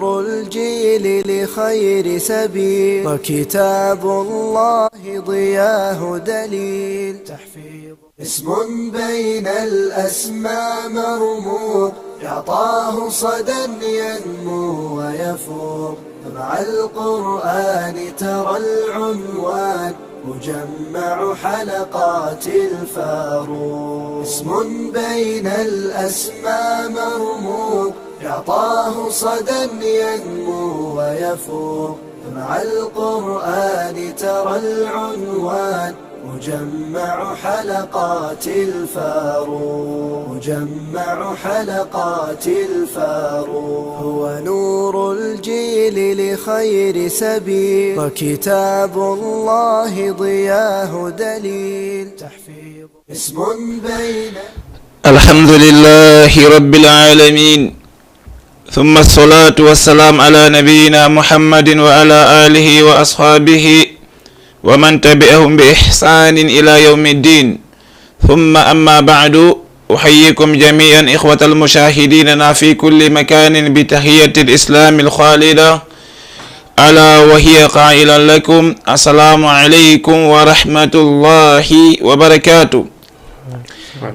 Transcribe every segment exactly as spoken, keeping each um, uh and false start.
الجيل لخير سبيل، وكتاب الله ضياه دليل. تحفيظ اسم بين الأسماء مرموق، يعطاه صدى ينمو ويفوق. مع القرآن ترى العنوان مجمع حلقات الفاروق. اسم بين الأسماء مرموق، يعطاه صدى ينمو ويفوق. مع القرآن ترى العنوان مجمع حلقات الفاروق، مجمع حلقات الفاروق. هو نور الجيل لخير سبيل، وكتاب الله ضياه دليل. تحفيظ اسم بين الحمد لله رب العالمين، ثم الصلاة والسلام على نبينا محمد وعلى آله وأصحابه ومن تبعهم بإحسان إلى يوم الدين. ثم أما بعد، أحييكم جميعا إخوة المشاهدين في كل مكان بتحية الإسلام الخالدة، ألا وهي قائلا لكم: السلام عليكم ورحمة الله وبركاته.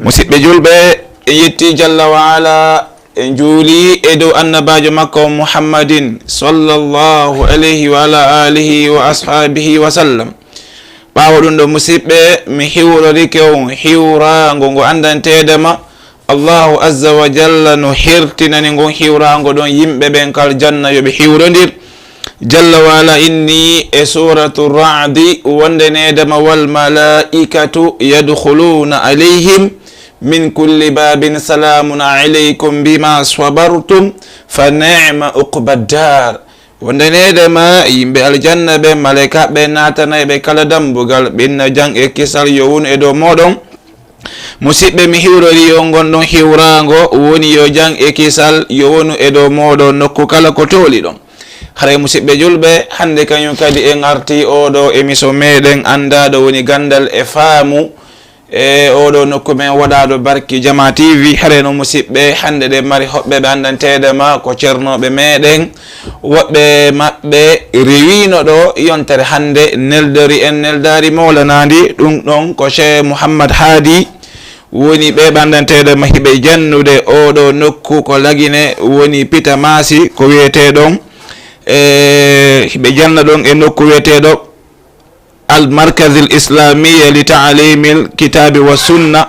Musidɓe julɓe, en yetti Jalla wa Ala, en juuli e dow annabaajo makko Muhammadin sallallahu alayhi wa ala alihi wa ashabihi wa sallam. Ɓaawo ɗum ɗo, musidɓe, mi hiwrorike on hiwraango ngo anndanteede ma. Allahu azza wa jalla no hertinani ngon hiwraango ɗon yimɓe ɓen kal janna yo ɓe hiwrondir. Jalla wa Ala inni e Suratu Ra'di, wonde needama: "Wal malaa'ikatu yadkhuluuna alayhim min kulli baabin, salaamun alaykum bima sabartum, fa ni'ma uqbad daar." Wonde needama yimɓe aljanna ɓe, malaa'ikaaɓe naatanay ɓe kala dambugal, ɓe inna jam e kisal yo wonu e dow mooɗon. Musidɓe, mi hiwrori on ngon ɗon hiwraango, woni yo jam e kisal yo wonu e dow mooɗon nokku kala ko tooliɗon. Haray musidɓe julɓe, hannde kañum kadi en arti oo ɗoo émission meɗen anndaaɗo woni ganndal e faamu e oo ɗoo nokku men waɗaaɗo Barki Jama T V. Haray no musidɓe, hannde ɗen mari hoɓɓe ɓe anndanteede ma ko ceernooɓe meɗen. Woɓɓe maɓɓe rewiino ɗoo yontere hannde, neldori en neldaari mawlanaandi, ɗum ɗon ko Cheikh Mouhammad Haadi. Woni ɓe ɓe anndanteede ma hiɓe jannude oo ɗoo nokku ko Lagine, woni Pita Maasi ko wiyetee ɗon. E hiɓe janna ɗon e nokku wiyeteeɗo Al Markazil Islamiyya li Taalimil Kitaabi wa Sunna.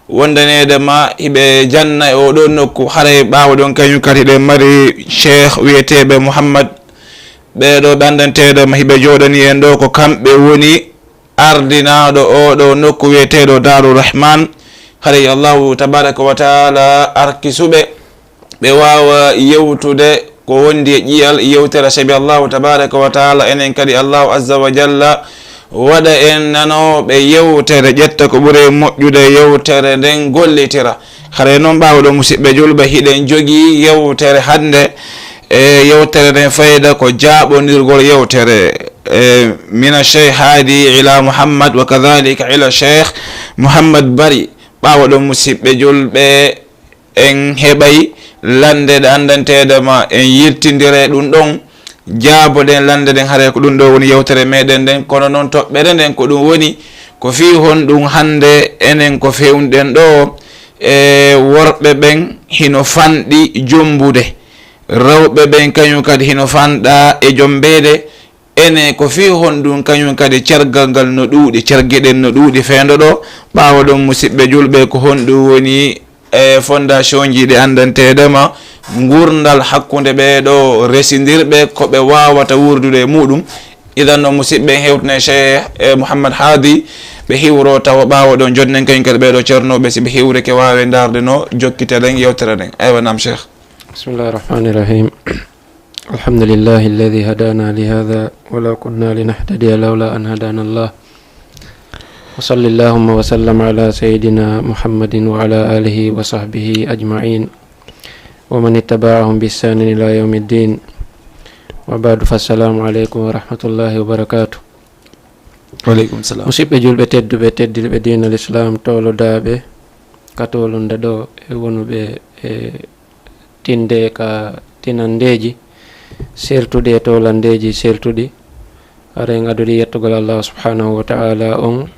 Wondaneede ma hiɓe janna e oo ɗoo nokku, haray ɓaawo ɗon kañum kadi hiɗen mari cheikh wiyeteeɓe Mouhammad. Ɓee ɗoo ɓe anndanteede ma hiɓe jooɗanii en ɗoo, ko kamɓe woni ardinaaɗo oo ɗoo nokku wiyeteeɗo Daaru Rahman. Haray Allahu tabaaraka wa taala arki suɓe, ɓe waawa yewtude ko wondi e ƴi'al yewtere, sabi Allahu tabaaraka wa taala, enen kadi Allahu azza wa jalla waɗa en nanooɓe yewtere, ƴetta ko ɓuri moƴƴude yewtere nden gollitira. Haray non ɓaawo ɗoo, musidɓe julɓe, hiɗen jogii yewtere hannde, e yewtere nden fayda ko jaaɓondirgol yewtere, e mina Cheikh Haadi ila Mouhammad wa kadhalika ila Cheikh Mouhammad Bari. Ɓaawo ɗon, musidɓe julɓe, en heɓay lannde ɗe anndanteede ma, en yiltindire ɗum ɗon, jaaboɗen lannde ɗen, haray ko ɗum ɗoo woni yewtere meɗen nden. Kono noon, toɓɓere nden ko ɗum woni, ko fii honɗum hannde enen ko feewnuɗen ɗoo, e worɓe ɓen hino fanɗi jombude, rewɓe ɓen kañum kadi hino fanɗa e jombeede. Ene ko fii honɗum kañum kadi cergal ngal no ɗuuɗi, cerge ɗen no ɗuuɗi feendo ɗoo. Ɓaawo ɗon, musidɓe julɓe, ko honɗum woni e fondation ji ɗi anndanteede ma ngurndan hakkunde ɓee ɗoo resindirɓe, ko ɓe waawata wuurdude e muɗum? Idan no, musidɓe, hewtine Cheikh, e, Mouhammad Haadi, ɓe hiwro tawa ɓaawo ɗon jonɗen kañum kadi ɓee ɗoo ceernooɓe, si ɓe hiwrike waawe ndaarde no jokkiteren yewtere nden. Aywa, naam, Cheikh. بسم الله الرحمن الرحيم. الحمد لله الذي هدانا لهذا وما كنا لنهتدي لولا أن هدانا الله. وصل اللهم وسلم على سيدنا محمد وعلى آله وصحبه أجمعين ومن اتبعهم بإحسان إلى يوم الدين. وبعد، فالسلام عليكم ورحمة الله وبركاته. Wa aleykum salam. Musidɓe julɓe tedduɓe, teddirɓe diina l'islam, toolodaaɓe ka toolunde ɗoo, e wonuɓe e tinde ka tinandeeji, sertuɗi e toolandeeji sertuɗi. Hara en adori yettugol Allah subhanahu wa ta'ala on,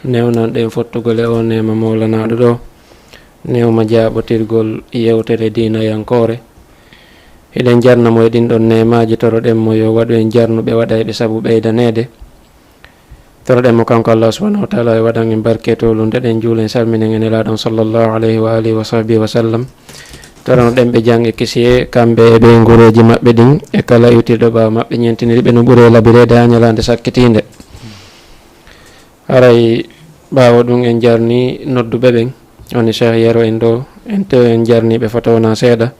newnanɗen fottugol e o neema mawlanaaɗo ɗo, neema jaaɓotirgol yewtere diinayankoore. Hiɗen jarna mo e ɗin ɗon neemaaji, toroɗen mo yo waɗu en jarnuɓe waɗayɓe sabu ɓeydaneede. Toroɗen mo kanko Allah subhanahu wa ta'ala e waɗan en barke tolunde ɗen, juulen salminen e Nelaaɗo on sallallahu alayhi wa alihi wa sahbihi wa sallam. Toronoɗen ɓe jam e kisiyee, kamɓe e ɓeynguureeji maɓɓe ɗin, e kala iwtirɗo ɓaawo maɓɓe, ñentiniri ɓe no ɓuri e labireede haa ñalaande sakkitiinde. Haray ɓaawo ɗum en jarni nodduɓe ɓen, woni Cheikh Yero en ɗo, en tew en jarni ɓe fota wona seeɗa.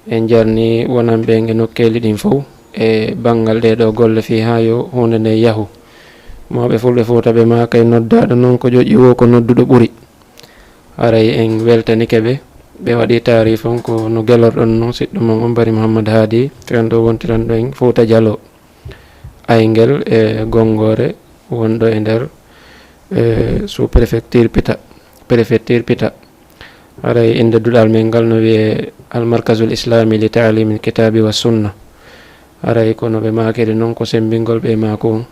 En jarni wonanɓe en e nokkeeli ɗin fow e banngal ɗee ɗoo golle fii haa yo huunde nde yahu. Mawɓe Fulɓe Fuuta ɓe maaka e noddaaɗo non ko ƴoƴi woo ko nodduɗo ɓuri. Haray en weltanike ɓe, ɓe waɗi taarif on ko no gelorɗon non siɗɗo mon on Bari Muhammad Haadi, fewndo wontiranɗo en Fuuta Jaloo, Ayngel e Gonngoore wonɗo e nder, e sous-préfecture Pita, préfecture Pita. Haray innde duɗal men ngal no wiyee Al Markazul Islami li Taalimil Kitaabi wa Sunna. Haray kono ɓe maakiri non ko semmbingol ɓe maaku on.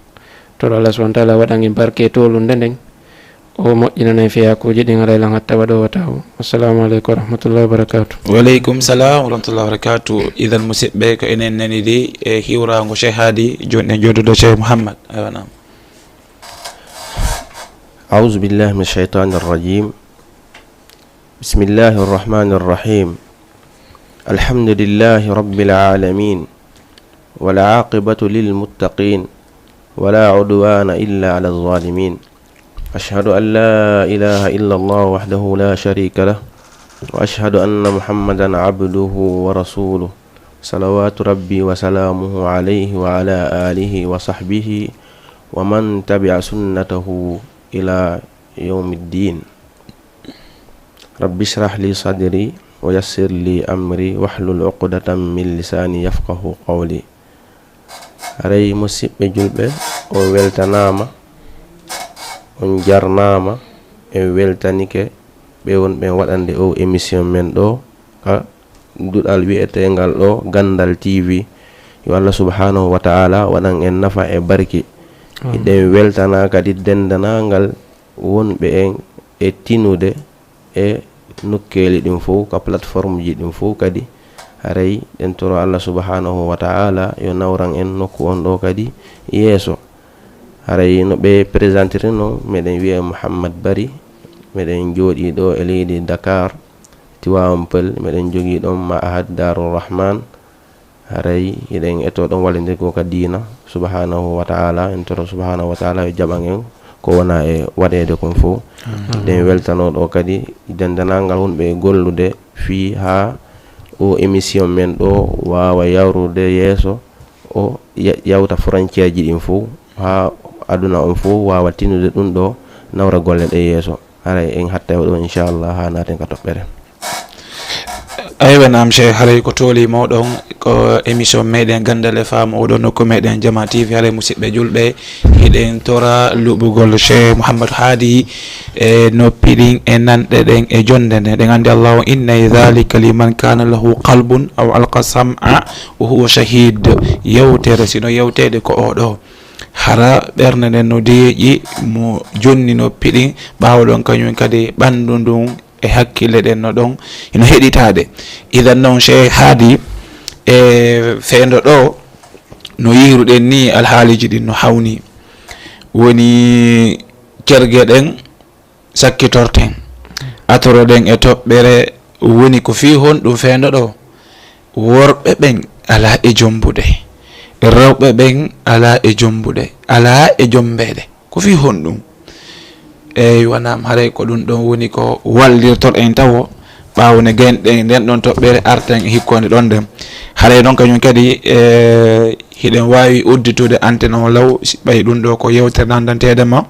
Toro Allah subhanahu wa ta'ala waɗan en barke tolunde nden. O moƴƴinana en fiyakuuji ɗin, haray lan hatta waɗo wata o. Assalamu aleykum wa rahmatullahi wa barakatuh. Wa aleykum salam wa rahmatullahi wa barakatuh. Idan musidɓe, ko enen nani ɗi e hiwraango Cheikh Hadi, jooni en jooɗoɗo Cheikh Mouhammad. Aywa, naam. أعوذ بالله من الشيطان الرجيم. بسم الله الرحمن الرحيم. الحمد لله رب العالمين، والعاقبة للمتقين، ولا عدوان إلا على الظالمين. أشهد أن لا إله إلا الله وحده لا شريك له، وأشهد أن محمدا عبده ورسوله، صلوات ربي وسلامه عليه وعلى آله وصحبه ومن تبع سنته إلى يوم الدين. رب اشرح لي صدري ويسر لي أمري واحلل عقدة من لساني يفقه قولي. Haray, musidɓe julɓe, on weltanaama, on jarnaama, en weltanike ɓe wonɓe waɗande o émission men ɗo ka duɗal wi'eteengal ɗo Ganndal T V. Yo Allah subhanahu wa ta'ala waɗan en nafa e barki. Amin. Hiɗen weltana kadi denndanangal wonɓe en e tinude e nokkeeli ɗin fow, ka plateforme ji ɗin fow kadi. Haray ɗen toro Allah subhanahu wa ta'ala yo nawran en nokku on ɗo kadi yeeso. Haray no ɓe présentiri non, meɗen wi'e Mouhammad Bari, meɗen jooɗii ɗo e leydi Dakar, Tivaouane Peulh, meɗen jogii ɗon Ma'had Darou Rahman. Haray hiɗen eto ɗon wallindirgol ka diina subhanahu wa ta'ala. En toro subhanahu wa ta'ala yo jaɓan en ko wona e waɗeede kon fow. Amin. Ɗen weltano ɗo kadi denndanangal wonɓe e gollude fii haa o émission men ɗo waawa yawrude yeeso, o ya-, yawta frontière ji ɗin fow, haa aduna on fow waawa tinude ɗum ɗo, nawra golle ɗe yeeso. Haray en hatta e ɗo, inchallah, haa naaten ka toɓɓere. Aywa, naam, Cheikh, haray ko tooli mawɗon, ko émission meɗen Ganndal e Faamu, oɗo nokku meɗen Jama T V. Haray, musidɓe julɓe, hiɗen tora luɓugol Cheikh Mouhammad Haadi e noppi ɗin, e nanɗe ɗen, e jonde nden. Ɗen anndi Allah on, "Inna dhalika liman kana lahu qalbun aw alqa sam'a wa huwa shahid." Yewtere, sino yewteede ko oɗo, hara ɓernde nden no deeƴi, mo jonni noppi ɗin, ɓaawo ɗon kañum kadi ɓanndu ndun e hakkille ɗen no ɗon hino heɗitaade. Idan non, Cheikh Haadi, e feendo ɗo, no yiiruɗen ni, alhaaliji ɗin no hawni. Woni kerge ɗen sakkitorten, atoroɗen e toɓɓere, woni ko fii honɗum feendo ɗo? Worɓe ɓen alaa e jombude, rewɓe ɓen alaa e jombude, alaa e jombeede. Ko fii honɗum? Eey, wanaam, haray ko ɗum ɗon woni ko wallirtorɗen tawo, ɓaawo ne gaynoɗen nden ɗon toɓɓere, arten e hikkoonde ɗon nden. Haray ɗon kañum kadi, e, hiɗen waawi udditude antenne o law, si ɓay ɗum ɗo ko yewtere nanndanteede ma,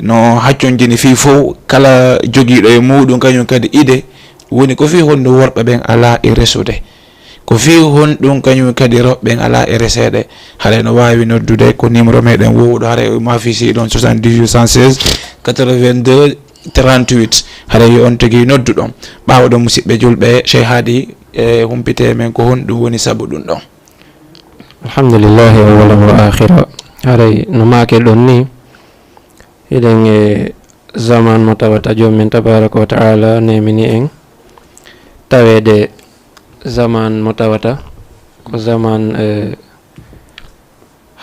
no hacconjini fii fow, kala jogiiɗo e muuɗum kañum kadi idée, woni ko fii honɗum worɓe ɓen alaa e resude. Ko fii honɗum kañum kadi rewɓe ɓen alaa e reseede? Haray no waawi noddude ko numéro meɗen wowuɗo, haray o ma fii si ɗon soixante-dix-huit cent seize quatre-vingt-deux trente-huit. Haray yo on tigi noddu ɗon. Ɓaawo ɗon, musidɓe julɓe, Cheikh Haadi, e humpite men ko honɗum woni sabu ɗum ɗon. Alhamdulillahi, awalan wa akhira. Haray no maakirɗon ni, hiɗen e zaman mo tawata Joomi men tabaraka wa ta'ala nemini en, taweede zaman mo tawata ko zaman, eh,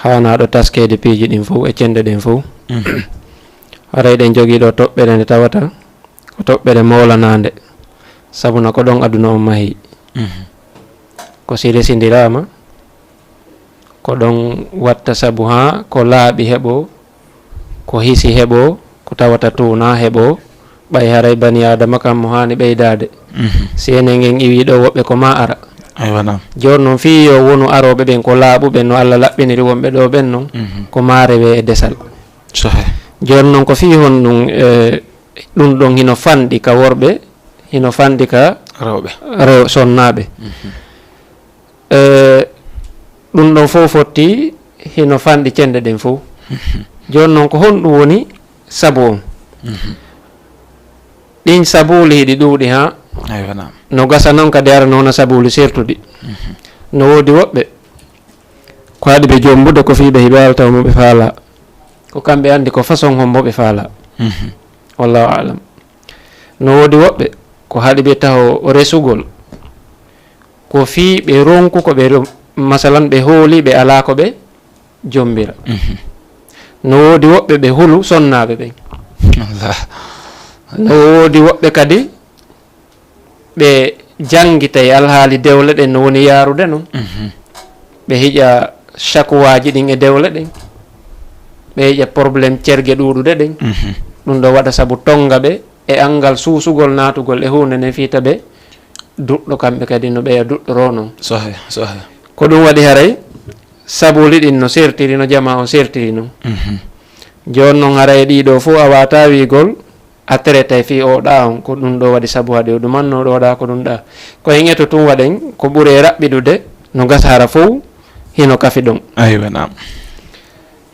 haanaaɗo taskeede piiji ɗin fow e cenɗe ɗen fow. Mhm. Haray ɗen jogii ɗo toɓɓere nde tawata ko toɓɓere moolanaande, sabu na ko ɗon aduna on mahi. Mhm. Ko si resindiraama, ko ɗon watta sabu haa ko laaɓi heɓo, ko hisi heɓo, ko tawata tuuna heɓo, ɓay haray bani Aadama kam mo haani ɓeydaade. Mhm. Si enen en iwii ɗo woɓɓe ko maa ara. Aywa, naam. Jooni non fii yo wonu arooɓe ɓen ko laaɓuɓe no Alla laɓɓiniri wonɓe ɗo ɓen non, Mhm. ko maa rewee e desal. Sahih. Jooni non ko fii honɗun, eh, ɗun ɗon hino fanɗi ka worɓe, hino fanɗi ka Rewɓe. rew-, sonnaaɓe. Mhm. Eh, ɗun ɗon fow fotti hino fanɗi cenɗe ɗen fow. Mhm. Jooni non ko honɗun woni sabu on? Mhm. Ɗin sabuuli hiɗi ɗuuɗi haa Aywa, naam. no gasa non kadi ara no wona sabuuli sertuɗi. Mhm. No woodi woɓɓe ko haɗi ɓe jombude ko fii ɓe hiɓe alta mo ɓe faalaa. Ko kamɓe anndi ko façon hombo ɓe faalaa. Mhm. Wallahu a'lam. No woodi woɓɓe ko haɗi ɓe taho resugol. Ko fii ɓe ronku ko ɓe ro-, masalan ɓe hooli ɓe alaa ko ɓe jombira. Mhm. No woodi woɓɓe ɓe hulu sonnaaɓe ɓen. Allah. No woodi woɓɓe kadi ɓe janngitay alhaali dewle ɗen no woni yaarude non. Mhm. Ɓe hiƴa cakuwaaji ɗin e dewle ɗen. Ɓe hiƴa problème cerge ɗuuɗuɗe ɗen. Mhm. Ɗun ɗo waɗa sabu tonga ɓe e anngal suusugol naatugol e huunde nden fii ta ɓe duɗɗo kamɓe kadi no ɓeya duɗɗoroo non. Sahih, sahih. Ko ɗun waɗi haray sabuuli ɗin no sertiri no jamaa on sertiri non. Mhm. Jooni non haray ɗii ɗoo fow a waataa wi'ugol a teretay fii oo ɗaa on, ko ɗun ɗoo waɗi sabu haɗi o ɗumanno ɗoo ɗaa ko ɗun ɗaa. Ko en eto tun waɗen ko ɓuri e raɓɓiɗude no gasa hara fow hino kafi ɗon. Aywa, naam.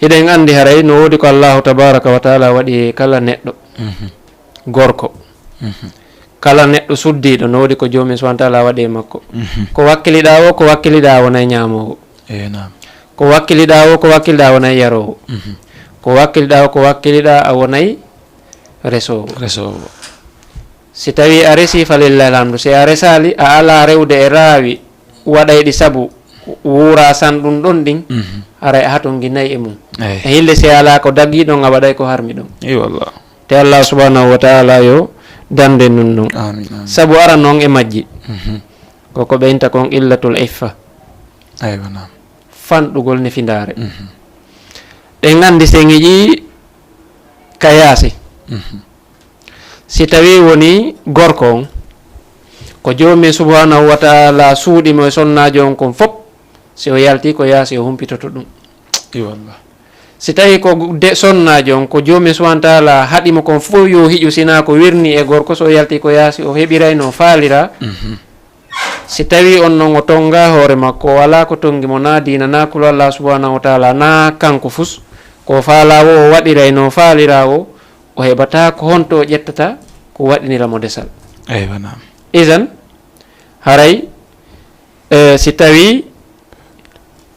Hiɗen anndi haray no woodi ko Allaahu tabaaraka wa ta'ala waɗi e kala neɗɗo Mhm. gorko. Mhm. Kala neɗɗo suddiiɗo no woodi ko Joomi subhaanahu wa ta'ala waɗi e makko. Mhm. Ko wakkiliɗaa woo, ko wakkiliɗaa wonay ñaamoowo. Eh, naam. Ko wakkiliɗaa woo, ko wakkiliɗaa wonay yaroowo. Mhm. Ko wakkiliɗaa woo, ko wakkiliɗaa a wonay resoowo. Resoowo. Si tawii a resii, falillahi alhamdu. Si a resaali, a alaa rewde e raawi waɗayɗi sabu wuuraa san ɗun ɗon ɗin, Mhm. haray a hatonginay e mun. Eey. E hilde si a alaa ko dagii ɗon, a waɗay ko harmi ɗon. Eey wallah. Te Allah subhanahu wa ta'ala yo dande nun non. Amiin, amiin. Sabu ara non e majji. Mhm. Ko ko ɓe inta kon illatul iffa. Aywa, naam. Fanɗugol nefindaare. Mhm. Ɗen anndi si en yiƴii ka yaasi. Mhm. Si tawii woni gorko on, ko Joomi subhanahu wa ta'ala suuɗi mo e sonnaajo on kon fop, si o yaltii ko yaasi o humpitoto ɗum. I wallah. Si tawii ko de sonnaajo on, ko Joomi subhanahu wa ta'ala haɗi mo kon fof yo hiƴu, sinaa ko wirnii e gorko, so o yaltii ko yaasi o heɓirayno faaliraa. Mhm. Si tawii on non o tonngaa hoore makko, o alaa ko tonngi mo, naa diina, naa kulu Allah subhanahu wa ta'ala, naa kanko fus, ko o faalaa woo o waɗiray no o faaliraa woo, o heɓataa ko honto o ƴettata ko waɗinira mo desal. Eywa, naam. Isan, haray, eh, si tawii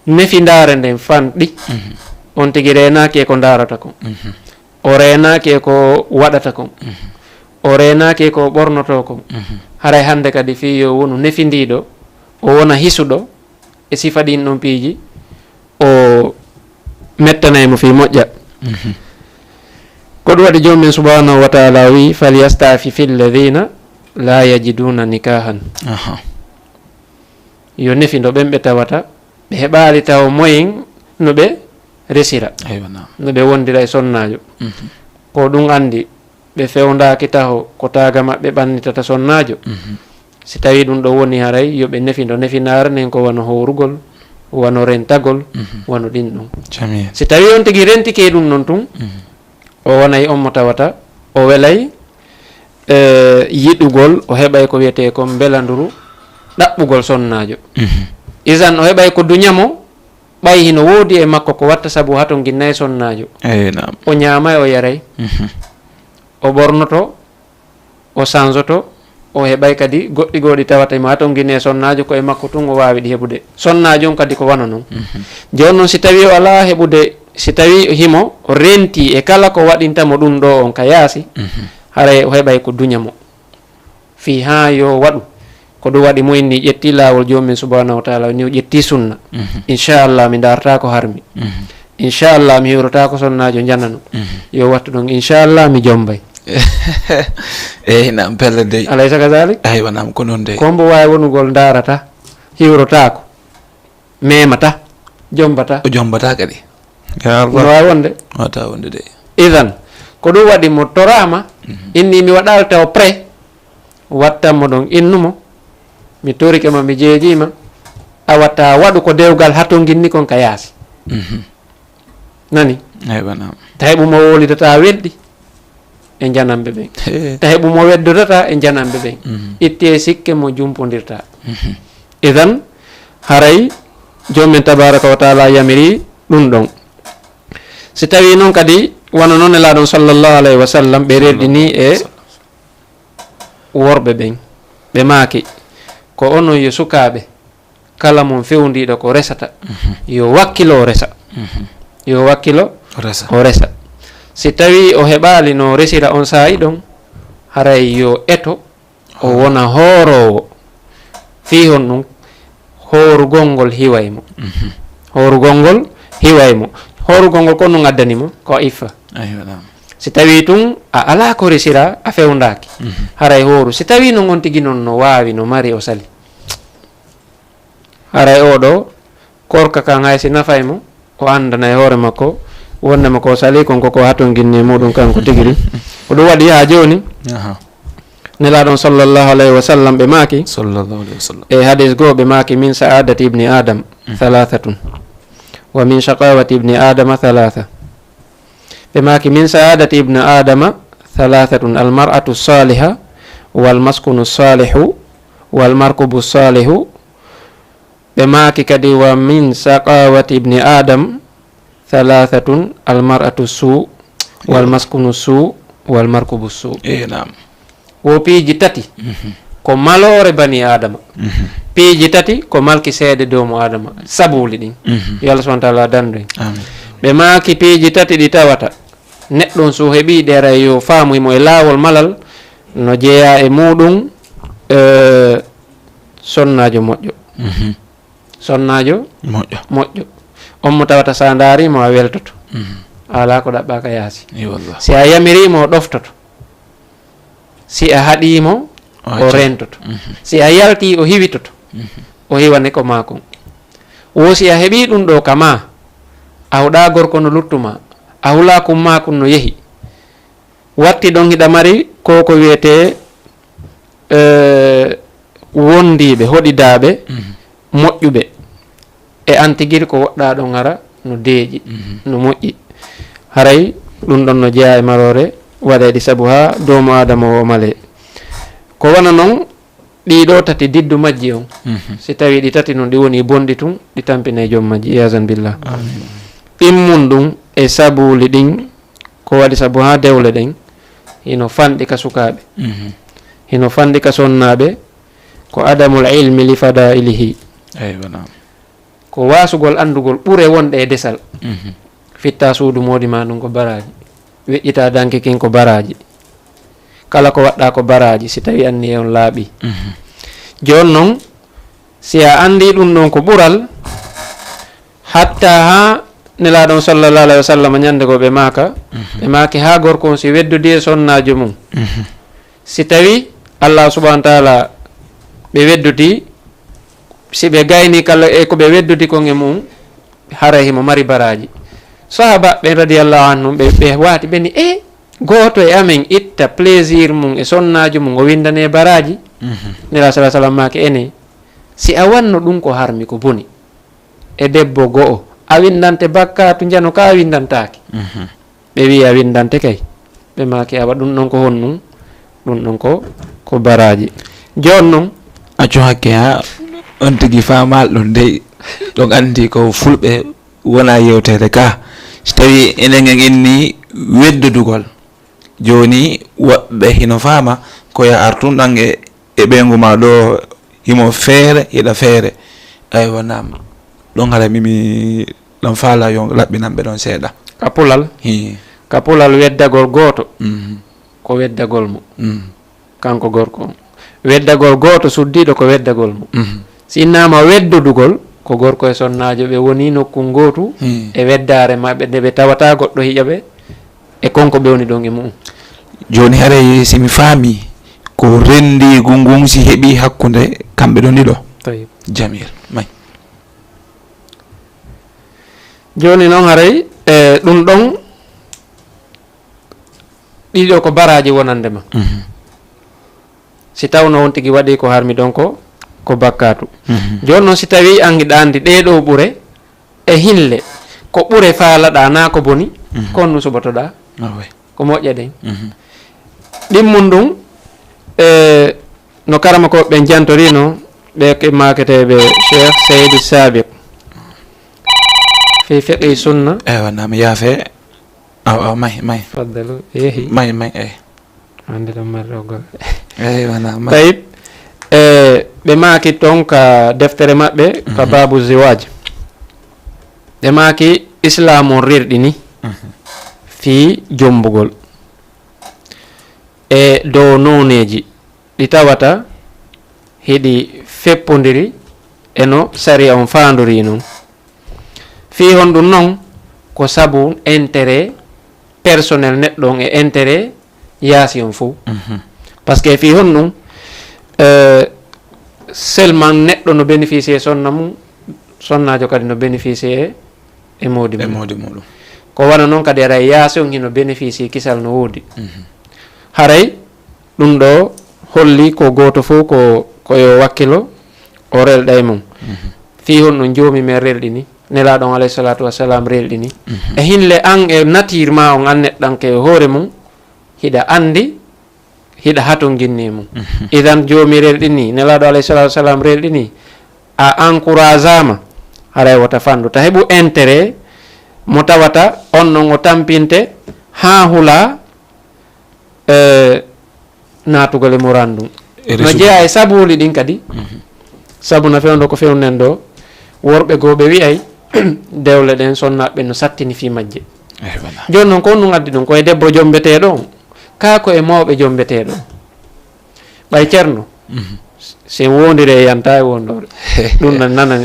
nefindaare nden fanɗi, mhm, on tigi reenaaki e ko ndaarata kon. Mhm. O reenaaki e ko waɗata kon. Mhm. O reenaaki e ko ɓornotoo kon. Mhm. Haray hannde kadi fii yo wonu nefindiiɗo, o wona hisuɗo e sifa ɗin ɗon piiji, o mettanay mo fii moƴƴa. Mhm. Ko ɗum waɗi Joomi men subhanahu wa ta'ala wi, "Falyasta'fifi alladhina la yajiduna nikahan." Aha. Yo nefindo ɓen ɓe tawata ɓe heɓaali taw moyen no ɓe resira, eywa, naam, no ɓe wondira e sonnaajo. Mhm. Ko ɗum anndi ɓe fewndaaki taho ko taaga maɓɓe ɓannitata sonnaajo. Mhm. Si tawii ɗum ɗo woni haray, yo ɓe nefindo nefindaare nden ko wano howrugol, wano rentagol, mhm, wano ɗin ɗum. Jamil. Si tawii on tigi rentike ɗum non tun, mhm, o wonay on mo tawata o welay, eh, yiɗugol, o heɓay ko wiyetee kon mbelanduru ɗaɓɓugol sonnaajo. Mhm. Isan o heɓay ko duña mo, ɓay hino woodi e makko ko watta sabu hato nginnay sonnaajo. Eey, naam. O ñaamay, o yaray. Mhm. O ɓornoto, o sansoto, o heɓay kadi goɗɗi goo ɗi tawata himo hatongini e sonnaajo, ko e makko tun o waawi ɗi heɓude. Sonnaajo on kadi ko wano non. Mhm. Jooni non, si tawii o alaa heɓude, si tawii himo rentii e kala ko waɗinta mo ɗun ɗoo on ka yaasi, mhm, haray o heɓay ko duña mo. Fii haa yo waɗu. Ko ɗun waɗi mo inni ƴetti laawol Joomi men Subhaanahu wa Ta'aala, ni o ƴetti sunna. Mhm. Inchallah, mi ndaartaa ko harmi. Mhm. Inchallah, mi hiwrotaa ko sonnaajo njanano. Mhm. Yo wattu ɗon, inchallah, mi jombay. Eyi, naam, pelle dey. Alaysa kazalik? Aywa, naam, ko non dey. Ko mbo waawi wonugol ndaarata, hiwrotaako, memata, jombata. O jombata kadi. Ya Allah. No waawi wonde? Wata wonde dey. Idan, ko ɗun waɗi mo toraama, mhm, inni mi waɗal taw prêt, wattan mo ɗon, innu mo, mi torike ma, mi jeejii ma, a wata waɗu ko dewgal hatonginni kon ka yaasi. Mhm. Nani? Aywa, naam. Ta heɓu mo wowlidataa welɗi e njananɓe ɓen. He. Ta heɓu mo weddodataa e njananɓe ɓen. Mhm. Ittee sikke mo jumpondirtaa. Mhm. Idan, haray Joomi men Tabaaraka wa Ta'aala yamiri ɗun ɗon. Si tawii non kadi, wano non Nelaaɗo on sallallahu alayhi wa sallam, ɓe reddini e worɓe ɓen. Ɓe maaki, ko onon yo sukaaɓe, kala mon fewndiiɗo ko resata, mhm, yo wakkilo o resa. Mhm. Yo wakkilo o resa. O resa. Si tawii o heɓaali no resira on saa'i ɗon, haray yo eto o wona hooroowo. Fii honɗun? Hoorugol ngol hiway mo. Mhm. Hoorugol ngol hiway mo. Hoorugol ngol ko honɗun addani mo? Ko iffa. Aywa, naam. Si tawii tun a alaa ko resira, a fewndaaki. Mhm. Haray hooru. Si tawii non on tigi non no waawi, no mari, o sali. Haray oo ɗoo, korka kan hay si nafay mo, o anndanay hoore makko, wonnde makko o salii kon ko ko hatonginni e muɗum kanko tigi ɗum. Ko ɗum waɗi haa jooni, aha, Nelaaɗo on sallallahu alayhi wa sallam ɓe maaki, sallallahu alayhi wa sallam, e hadis goo ɓe maaki, "Min sa'adati ibni Adam, mhm, thalathatun, wa min shaqawati ibni Adama thalatha." Ɓe maaki, "Min sa'adati ibni Adama thalathatun, al mar'atu saliha, wal maskunu salihu, wal markubu salihu." Ɓe maaki kadi, "Wa min saqawati ibni Adam thalathatun, al mar'atu su, wal maskunu su, wal markubu su." Eh, naam. Wo piiji tati, mhm, ko maloore bani Adama. Mhm. Piiji tati ko malki seede doomu Adama, sabuuli ɗin. Mhm. Yo Allah subhanahu wa ta'ala dandu en. Amin. Ɓe maaki piiji tati ɗi tawata neɗɗo on so heɓii ɗe, haray yo faamu himo e laawol malal, no jeyaa e muɗum, eh, sonnaajo moƴƴo. Mhm. Sonnaajo moƴƴo. Moƴƴo. On mo tawata sa ndaariimo a weltoto. Mhm. A alaa ko ɗaɓɓaa ka yaasi. Eyi wallah. Si a yamiriimo o ɗoftoto. Si a haɗiimo o rentoto. Mhm. Si a yaltii o hiwitoto. Mhm. O hiwane ko maa kon. Wo si a heɓii ɗum ɗoo ka maa, a huɗaa gorko no luttu maa, a hulaa kum maa kun no yehi. Watti ɗon hiɗa mari ko ko wiyetee, eh, wondiiɓe, hoɗidaaɓe, mhm, moƴƴuɓe. E an tigiri ko woɗɗaa ɗon hara no deeƴi, mhm, no moƴƴi. Haray ɗum ɗon no jeyaa e maroore waɗeeɗi sabu haa doomu Aadama o malee. Ko wano non, ɗii ɗoo tati diddu majji on, mhm, si tawii ɗi tati non ɗi woni bonɗi tun, ɗi tampinay joom majji, iyaasan billah. Amin. Ɗimmun ɗum e sabuuli ɗin, ko waɗi sabu haa dewle ɗen hino fanɗi ka sukaaɓe, mhm, hino fanɗi ka sonnaaɓe, ko adamul ilmi li fadailihi. Eywa, naam. Ko waasugol anndugol ɓure wonɗe e desal. Mhm. Fittaa suudu moodi maa ndun ko baraaji. Weƴƴitaa danki kin ko baraaji. Kala ko waɗɗaa ko baraaji, si tawii anniye on laaɓii. Mhm. Jooni non, si a anndii ɗum ɗon ko ɓural, hatta haa Nelaaɗo on sallallahu alayhi wa sallam ñannde goo ɓe maaka, mhm, ɓe maaki haa gorko on si weddodii e sonnaajo mum. Mhm. Si tawii Allah subhanahu wa ta'ala ɓe weddodii, si ɓe gaynii kala e ko ɓe weddodi kon e mum, haray himo mari baraaji. Sahaabaaɓe ɓen radiyallahu anhum, ɓe, ɓe waati, ɓe ni, "E gooto e amen itta plaisir mum e sonnaajo mum, o winndanee baraaji?" Mhm. Nelaaɗo sallallahu alayhi wa sallam maaki, "Enee, si a wanno ɗum ko harmi, ko boni e debbo go'o, a winndante bakkaatu njano ka a winndantaake?" Mhm. Ɓe wi'i a winndante kay. Ɓe maaki, "Awa, ɗum ɗon ko honɗum?" Ɗum ɗon ko, ko baraaji. Jooni non, accu hakke haa on tigi faamal ɗum dey. Ɗon anndi ko fulɓe wona yewtere ka. Si tawii enen en inni weddodugol. Jooni woɓɓe hino faama ko yo artun ɗan e e ɓeyngu ma ɗo, himo feere, hiɗa feere. Aywa, naam. Ɗon haray mimi ɗon faala yo laɓɓinan ɓe ɗon seeɗa. Ka pulal. Hi. Ka pulal weddagol gooto, Mhm. ko weddagol mo. Mhm. Kanko gorko on. Weddagol gooto suddiiɗo ko weddagol mo. Mhm. Si innama weddodugol, ko gorko e sonnaajo ɓe woni nokku ngootu Hmm. e weddaare maɓɓe, nde ɓe tawata goɗɗo hiƴa ɓe e konko ɓe woni ɗon e mu'un. Jooni haray si mi faami ko renndiigu ngun si heɓi hakkunde kamɓe ɗon ɗiɗo. Tayyib. Jamil. May. Jooni noon haray, e, ɗum ɗon ɗiɗo ko baraaji wonande ma. Mhm. Si tawno on tigi waɗi ko harmi ɗon ko, ko bakkaatu. Mhm. Jooni noon si tawii an hiɗa anndi ɗee ɗoo ɓure e hinle, ko ɓure faalaɗaa naa ko boni, Mhm. kon no suɓotoɗaa? Ah, oui. Ko moƴƴa ɗen. Mhm. Ɗimmun ɗum, e, no karamokooɓe ɓen jantorino, ɓe ke-, maaketeeɓe Cheikh Seydi Sabiq. Fi fiqhi sunna. Ewa, naam, yaafe. Awa, awa, may, may. Faddalu, yehi. May, may, eh. Wonde ɗon mari ɗo golle. Eyi, wona, may. Tayib, e, ɓe maaki toon ka deftere maɓɓe, ka Mhm. baabu ziwaaj. Ɓe maaki Islaam on rerɗini Mhm. fii jombugol. E dow nooneeji ɗi tawata hiɗi feppondiri e no sariya on faandori non. Fii honɗum non? Ko sabu intérêt personnel neɗɗo on e intérêt yaasi on fow. Mhm. Parce que fii honɗum, euh, seulement neɗɗo no bénéficier sonna mum, sonnaajo kadi no bénéficier e moodi E mum. moodi muɗum. Ko wano non kadi haray yaasi on hino bénéficier kisal no woodi. Mhm. Haray ɗum ɗo holli ko gooto fow ko, ko yo wakkilo o relɗa e mum. Mhm. Fii honɗum Joomi men relɗini, Nelaaɗo on alayhi salaatu wa salaam relɗini. Mhm. E hinle an e nature ma on an neɗɗanke e hoore mum, hiɗa anndi, hiɗa hatonginni e mum. Mhm. Idan Joomi relɗini, Nelaaɗo alayhi salaatu wa salaam relɗini, a encourageama, haray wota fanɗu. Ta heɓu intérêt mo tawata on non o tampinte haa hula, eh, naatugol e moran ndun. E no resude. Jeyaa e sabuuli ɗin kadi. Mhm. Sabu na fewndo ko fewnden ɗo, worɓe goo ɓe wi'ay dewle ɗen sonnaaɓe no sattini fii majje. Eh, voilà. Jooni non ko honɗum addi ɗum? Ko e debbo jombeteeɗo on, kaa ko e mawɓe jombeteeɗo on? Ɓay Ceerno, Mhm. si en woondiri e yanta e woondoore. Ɗum na nana.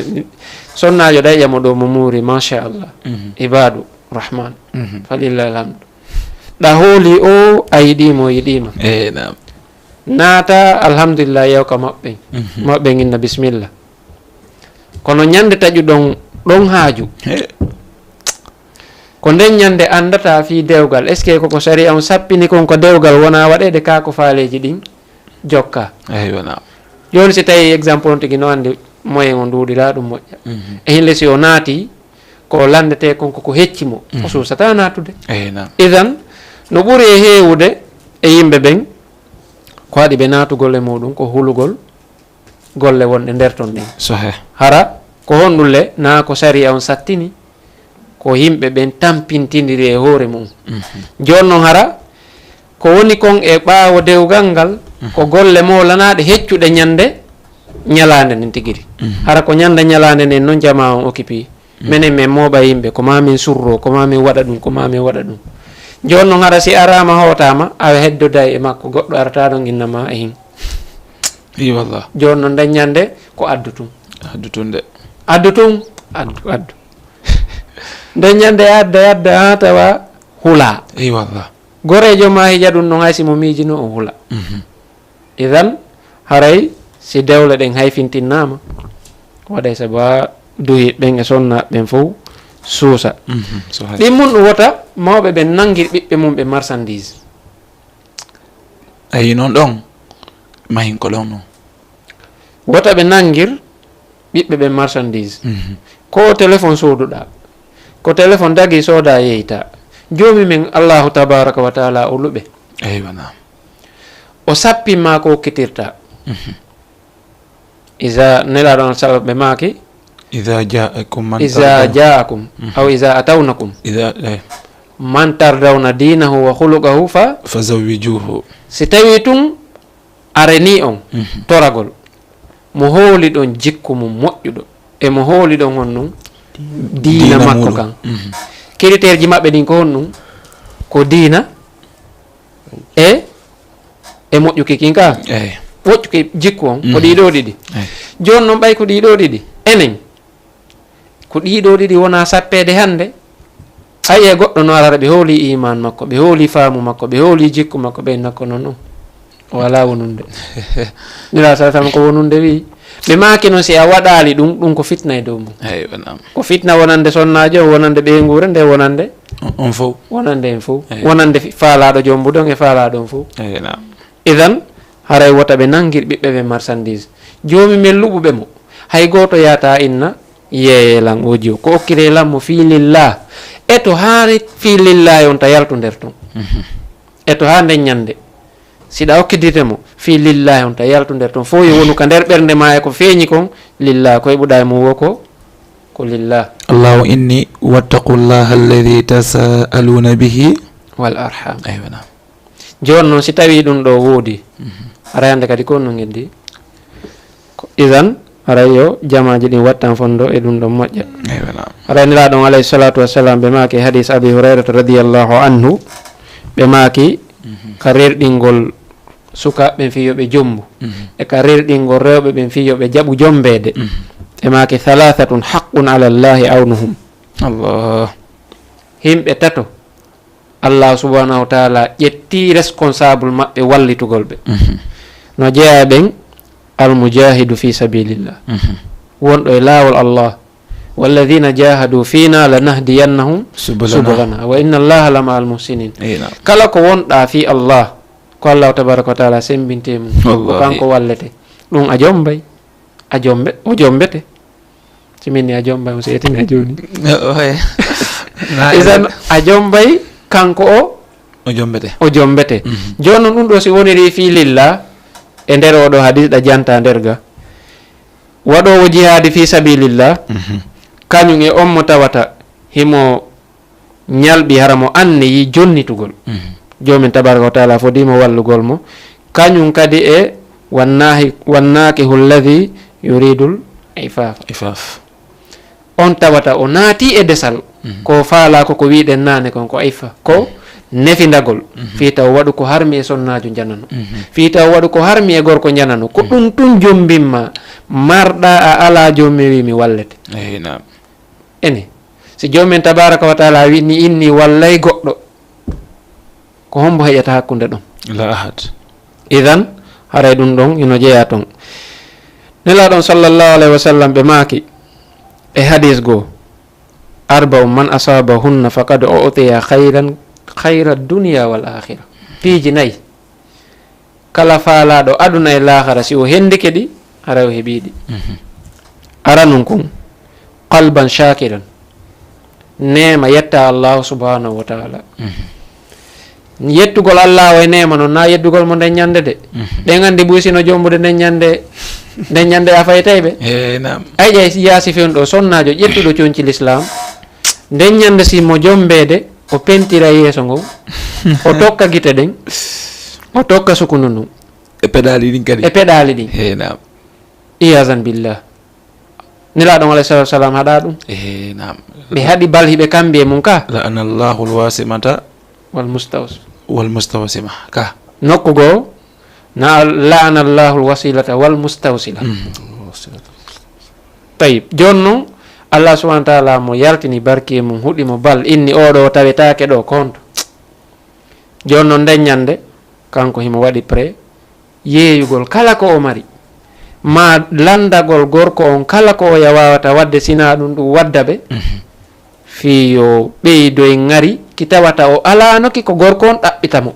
Sonnaajo ɗay ƴamo ɗo mo muuri, machallah. Mhm. Ibaadu Rahman. Mhm. Falillahi alhamdu. Ɗa hooli o, a yiɗii mo, yiɗii ma. Eh, naam. Naata, alhamdulillah, yew ka maɓɓe. Mhm. Maɓɓe inna bismillah. Kono ñande taƴuɗon ɗon haaju. He. Ko nden ñande anndata fii dewgal. Est-ce que koko sariya on sappini kon ko dewgal wona waɗeede kaa ko faaleeji ɗin jokka? Eyi, wona. Jooni si tawi exemple on tigi no anndi moyen on nduuɗiraa ɗum moƴƴa. Mhm. E hille si o naati, ko lanndetee kon koko hecci mo. O Mhm. suusataa naatude. Eyi, naam. Idan, no ɓuri e heewude e yimɓe ɓen, ko haɗi ɓe naatugol e muɗum, ko hulugol golle wonɗe nder ton ɗen. Sahih. Hara ko honɗum le? Naa ko sariya on sattini, ko yimɓe ɓen tampintindiri e hoore mum. Mhm. Jooni non hara ko woni kon e ɓaawo dewgal ngal, Mhm. ko golle moolanaaɗe heccuɗe ñande ñalaande nden tigiri. Mhm. Hara ko ñande ñalaande nden non jamaa on occupé. Mhm. Menen men mooɓa yimɓe, ko maa min surro, ko maa min waɗa ɗum, ko maa min waɗa ɗum. Jooni non hara si araama hootaama, a heddoday e makko, goɗɗo arata ɗon inna ma e hin. Ii, wallah. Jooni non nden ñande ko addu tun. Addu tun de. Addu tun, addu, addu. Nden ñande adda, adda, haa tawa hulaa. Ii, wallah. Goreejo ma hiƴa ɗum non hay si mo miijino o hula. Mhm. Idan, haray si dewle ɗen hayfintinnaama, waɗay sabu haa duhi ɓen e sonna ɓen fow suusa. Mhm, so hay. Ɗin mun ɗum wota mawɓe ɓen nanngir ɓiɓɓe mum ɓe marchandise. Ayi, non ɗon, mahin ko ɗon non. Wota ɓe nanngir ɓiɓɓe ɓen marchandise. Mhm. Ko téléphone sooduɗaa, ko téléphone dagi sooda yeyta. Joomi men Allahu tabaraka wa taala o luɓe. Eywa, naam. O sappin ma ko okkitirta. Mhm. Iza, Nelaaɗo on sallallahu ɓe maaki, "Iza ja'akum man iza tardawna." Ja'akum, Mhm. aw iza atawnakum. Iza, eh. "Man tardawna dinahu wa khuluquhu fa." "Fazawwijuhu." Si tawi tun areni on toragol, mo hooli ɗon jikku mum moƴƴuɗo, e mo hooli ɗon honɗun diina makko kan. Critère ji maɓɓe ɗin ko honɗun? Ko diina e, e moƴƴuki kin ka. Moƴƴuki jikku on ko ɗiɗo ɗiɗi. Jooni non ɓay ko ɗiɗo ɗiɗi, enen ko ɗiɗo ɗiɗi wona sappeede hannde. A yi'e goɗɗo no arara, ɓe hooli iman makko, ɓe hooli faamu makko, ɓe hooli jikku makko, ɓe nakko non non. O alaa wonunde. Nila sa tan ko wonunde wi. Ɓe maaki non si a waɗaali ɗum, ɗum ko fitna e dow mum. Ko fitna wonande sonnaajo, wonande ɓeynguure nde, wonande on fow. Wonande en fow. Wonande fi-, faalaaɗo jombude on e faalaaɗo on fow. Idan, haray wota ɓe nangir ɓiɓɓe ɓe marchandise. Joomi men luɓuɓe mo. Hay gooto yaata inna yeeye lan o jiyo. Ko okkire lan mo fii lillah. E to haari fii lillah on ta yaltu nder ton. E to haa nden ñande. Si ɗa okkidirte mo fii lillah on ta yaltu nder ton. Fof yo wonu ka nder ɓernde ma e ko feeñi kon lillah. Ko heɓuɗa e mum wo ko, ko lillah. Allahu inni wattaqullaha alladhi tasaaluna bihi. Wal arham. Aywa, naam. Jooni noon, si tawii ɗum ɗoo woodi, aray hannde kadi ko honno ngeddi? Ko, idan, aray yo jamaaji ɗin wattan fondo e ɗum ɗon moƴƴa. Aray Nelaaɗo on, alayhi salaatu wa salaam, ɓe maaki e hadiis Abi Hurayrata radiyallahu anhu, ɓe maaki ka rerɗingol sukaaɓe ɓen fii yo ɓe jombu, e ka rerɗingol rewɓe ɓen fii yo ɓe jaɓu jombeede. Ɓe maaki, "Thalathatun haqqun ala Allahi awnuhum." Allah. Yimɓe tato, Allah subhanahu wa taala ƴetti responsable maɓɓe wallitugol ɓe. No jeyaa e ɓen, almujahidu fi sabilillah. Wonɗo e laawol Allah. Walladhina jahadu fina lanahdiyannahum subulana. Subulana. Wa inna Allaha lama al muhsinin. Kala ko wonɗa fi Allah, ko Allah tabaraka wa taala sembinte mum. Ko wallahi. Kanko wallete. Ɗum a jombay. A jombe-, o jombete. Si min ni a jombay, o seetini a jooni. Isan a jombay, kanko o, o jombete. O jombete. Jooni non ɗum ɗo si woniri fi lillah, e nder oɗo hadis ɗa janta nder ga. Waɗoowo jihaadi fi sabilillah, kañum e on mo tawata himo ñalɓi hara mo anniyi jonnitugol. Joomin tabaraka wa taala fodii mo wallugol mo. Kañum kadi e wannahi-, wannakihu alladhi yuridul ifafa. Ifaf. On tawata o naati e desal, ko faalaa ko, ko wiiɗen naane kon, ko ifa, ko nefindagol. Fii taw waɗu ko harmi e sonnaajo njanano. Fii taw waɗu ko harmi e gorko njanano. Ko ɗum tun jombimma, marɗa a alaa joom mi wii mi wallete. Eyi, naam. Ene, si Joomi men tabaraka wa taala wi ni inni wallay goɗɗo, ko hombo heƴata hakkunde ɗon? La ahad. Idan, haray ɗum ɗon ino jeyaa ton. Nelaaɗo on sallallahu alayhi wa sallam ɓe maaki e hadis goo, "Arba'un man asabahunna faqad u'tiya khayran, khayra dunya wal akhirah." Piiji nayi. Kala faalaaɗo aduna e laahara, si o hendike ɗi, haray o heɓii ɗi. Aranun kun, qalban shakiran. Neema yetta Allahu subhanahu wa taala. Yettugol Allah o e neema non, na yeddugol mo nden ñande de. Ɗen anndi buy sino jombude nden ñande, nden ñande a faytay ɓe. Eh, naam. Ay ƴay yaasi fen ɗo, sonnaajo ƴettuɗo conci l'islam. Nden ñande si mo jombeede, o pentira yeeso ngon, o tokka gite ɗen, o tokka sukundu ndun. E peɗaali ɗin kadi. E peɗaali ɗin. He, naam. Iyazan billah. Nelaaɗo on alayhi salatu wa salam haɗa ɗum. He, naam. Ɓe haɗi balhi ɓe kambi e mum ka. La'ana Allahu al-wasimata. Wal mustaws-. Wal mustawsima. Ka. Nokku goo, na la'ana Allahu al-wasilata wal mustawsila. Tayyib. Jooni non, Allah subhanahu wa taala mo yaltini barki e mum, huɗi mo bal, inni oɗo tawetaake ɗo, ko honto? Jooni non, nden ñande, kanko himo waɗi prêt yeeyugol kala ko o mari, ma landagol gorko on kala ko oya wawata wadde, sina ɗum ɗum wadda ɓe, fii yo ɓeydoy ŋari ki tawata o alaanoki ko gorko on ɗaɓɓita mo.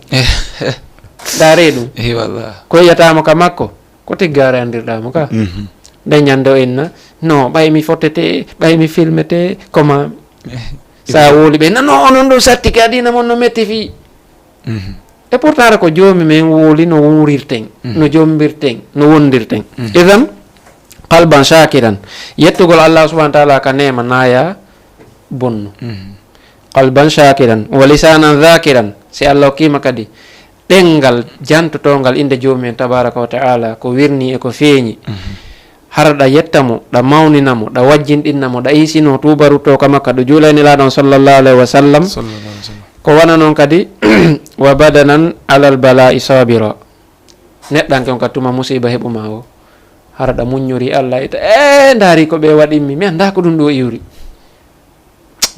Ndaaree ɗum. Eyi, wallah. Ko yiyataamo ka makko, ko tiggaare anndirɗaa mo ka. Nden ñande o inna, "No, ɓay mi fotete, ɓay mi filmete, comment?" Sa wowli ɓe, "No, no, onon ɗum satti ka diina mon no metti fii." E pourtant ko Joomi men wowli no wuurirten, no jombirten, no wondirten. Idan, qalban shakiran, yettugol Allah subhanahu wa taala ka neema naaya bonnu. Qalban shakiran, wa lisanan dhakiran, si Allah hokkima kadi ɗemngal jantotoongal innde Joomi en tabaaraka wa ta'aala, ko wirnii e ko feeñi, hara ɗa yetta mo, ɗa mawnina mo, ɗa wajjinɗinna mo, ɗa iisinoo tuubaru to ka makka, ɗo juula e Nelaaɗo on sallallahu alayhi wa sallam. Sallallahu alaihi wasallam. Ko wano non kadi, wa badanan alal balaa'i saabira. Neɗɗanke on ka tuma musiiba heɓu ma o, hara ɗa muññori Allah, ita, "E, ndaari ko ɓe waɗimmi, mi anndaa ko ɗum ɗo iwri.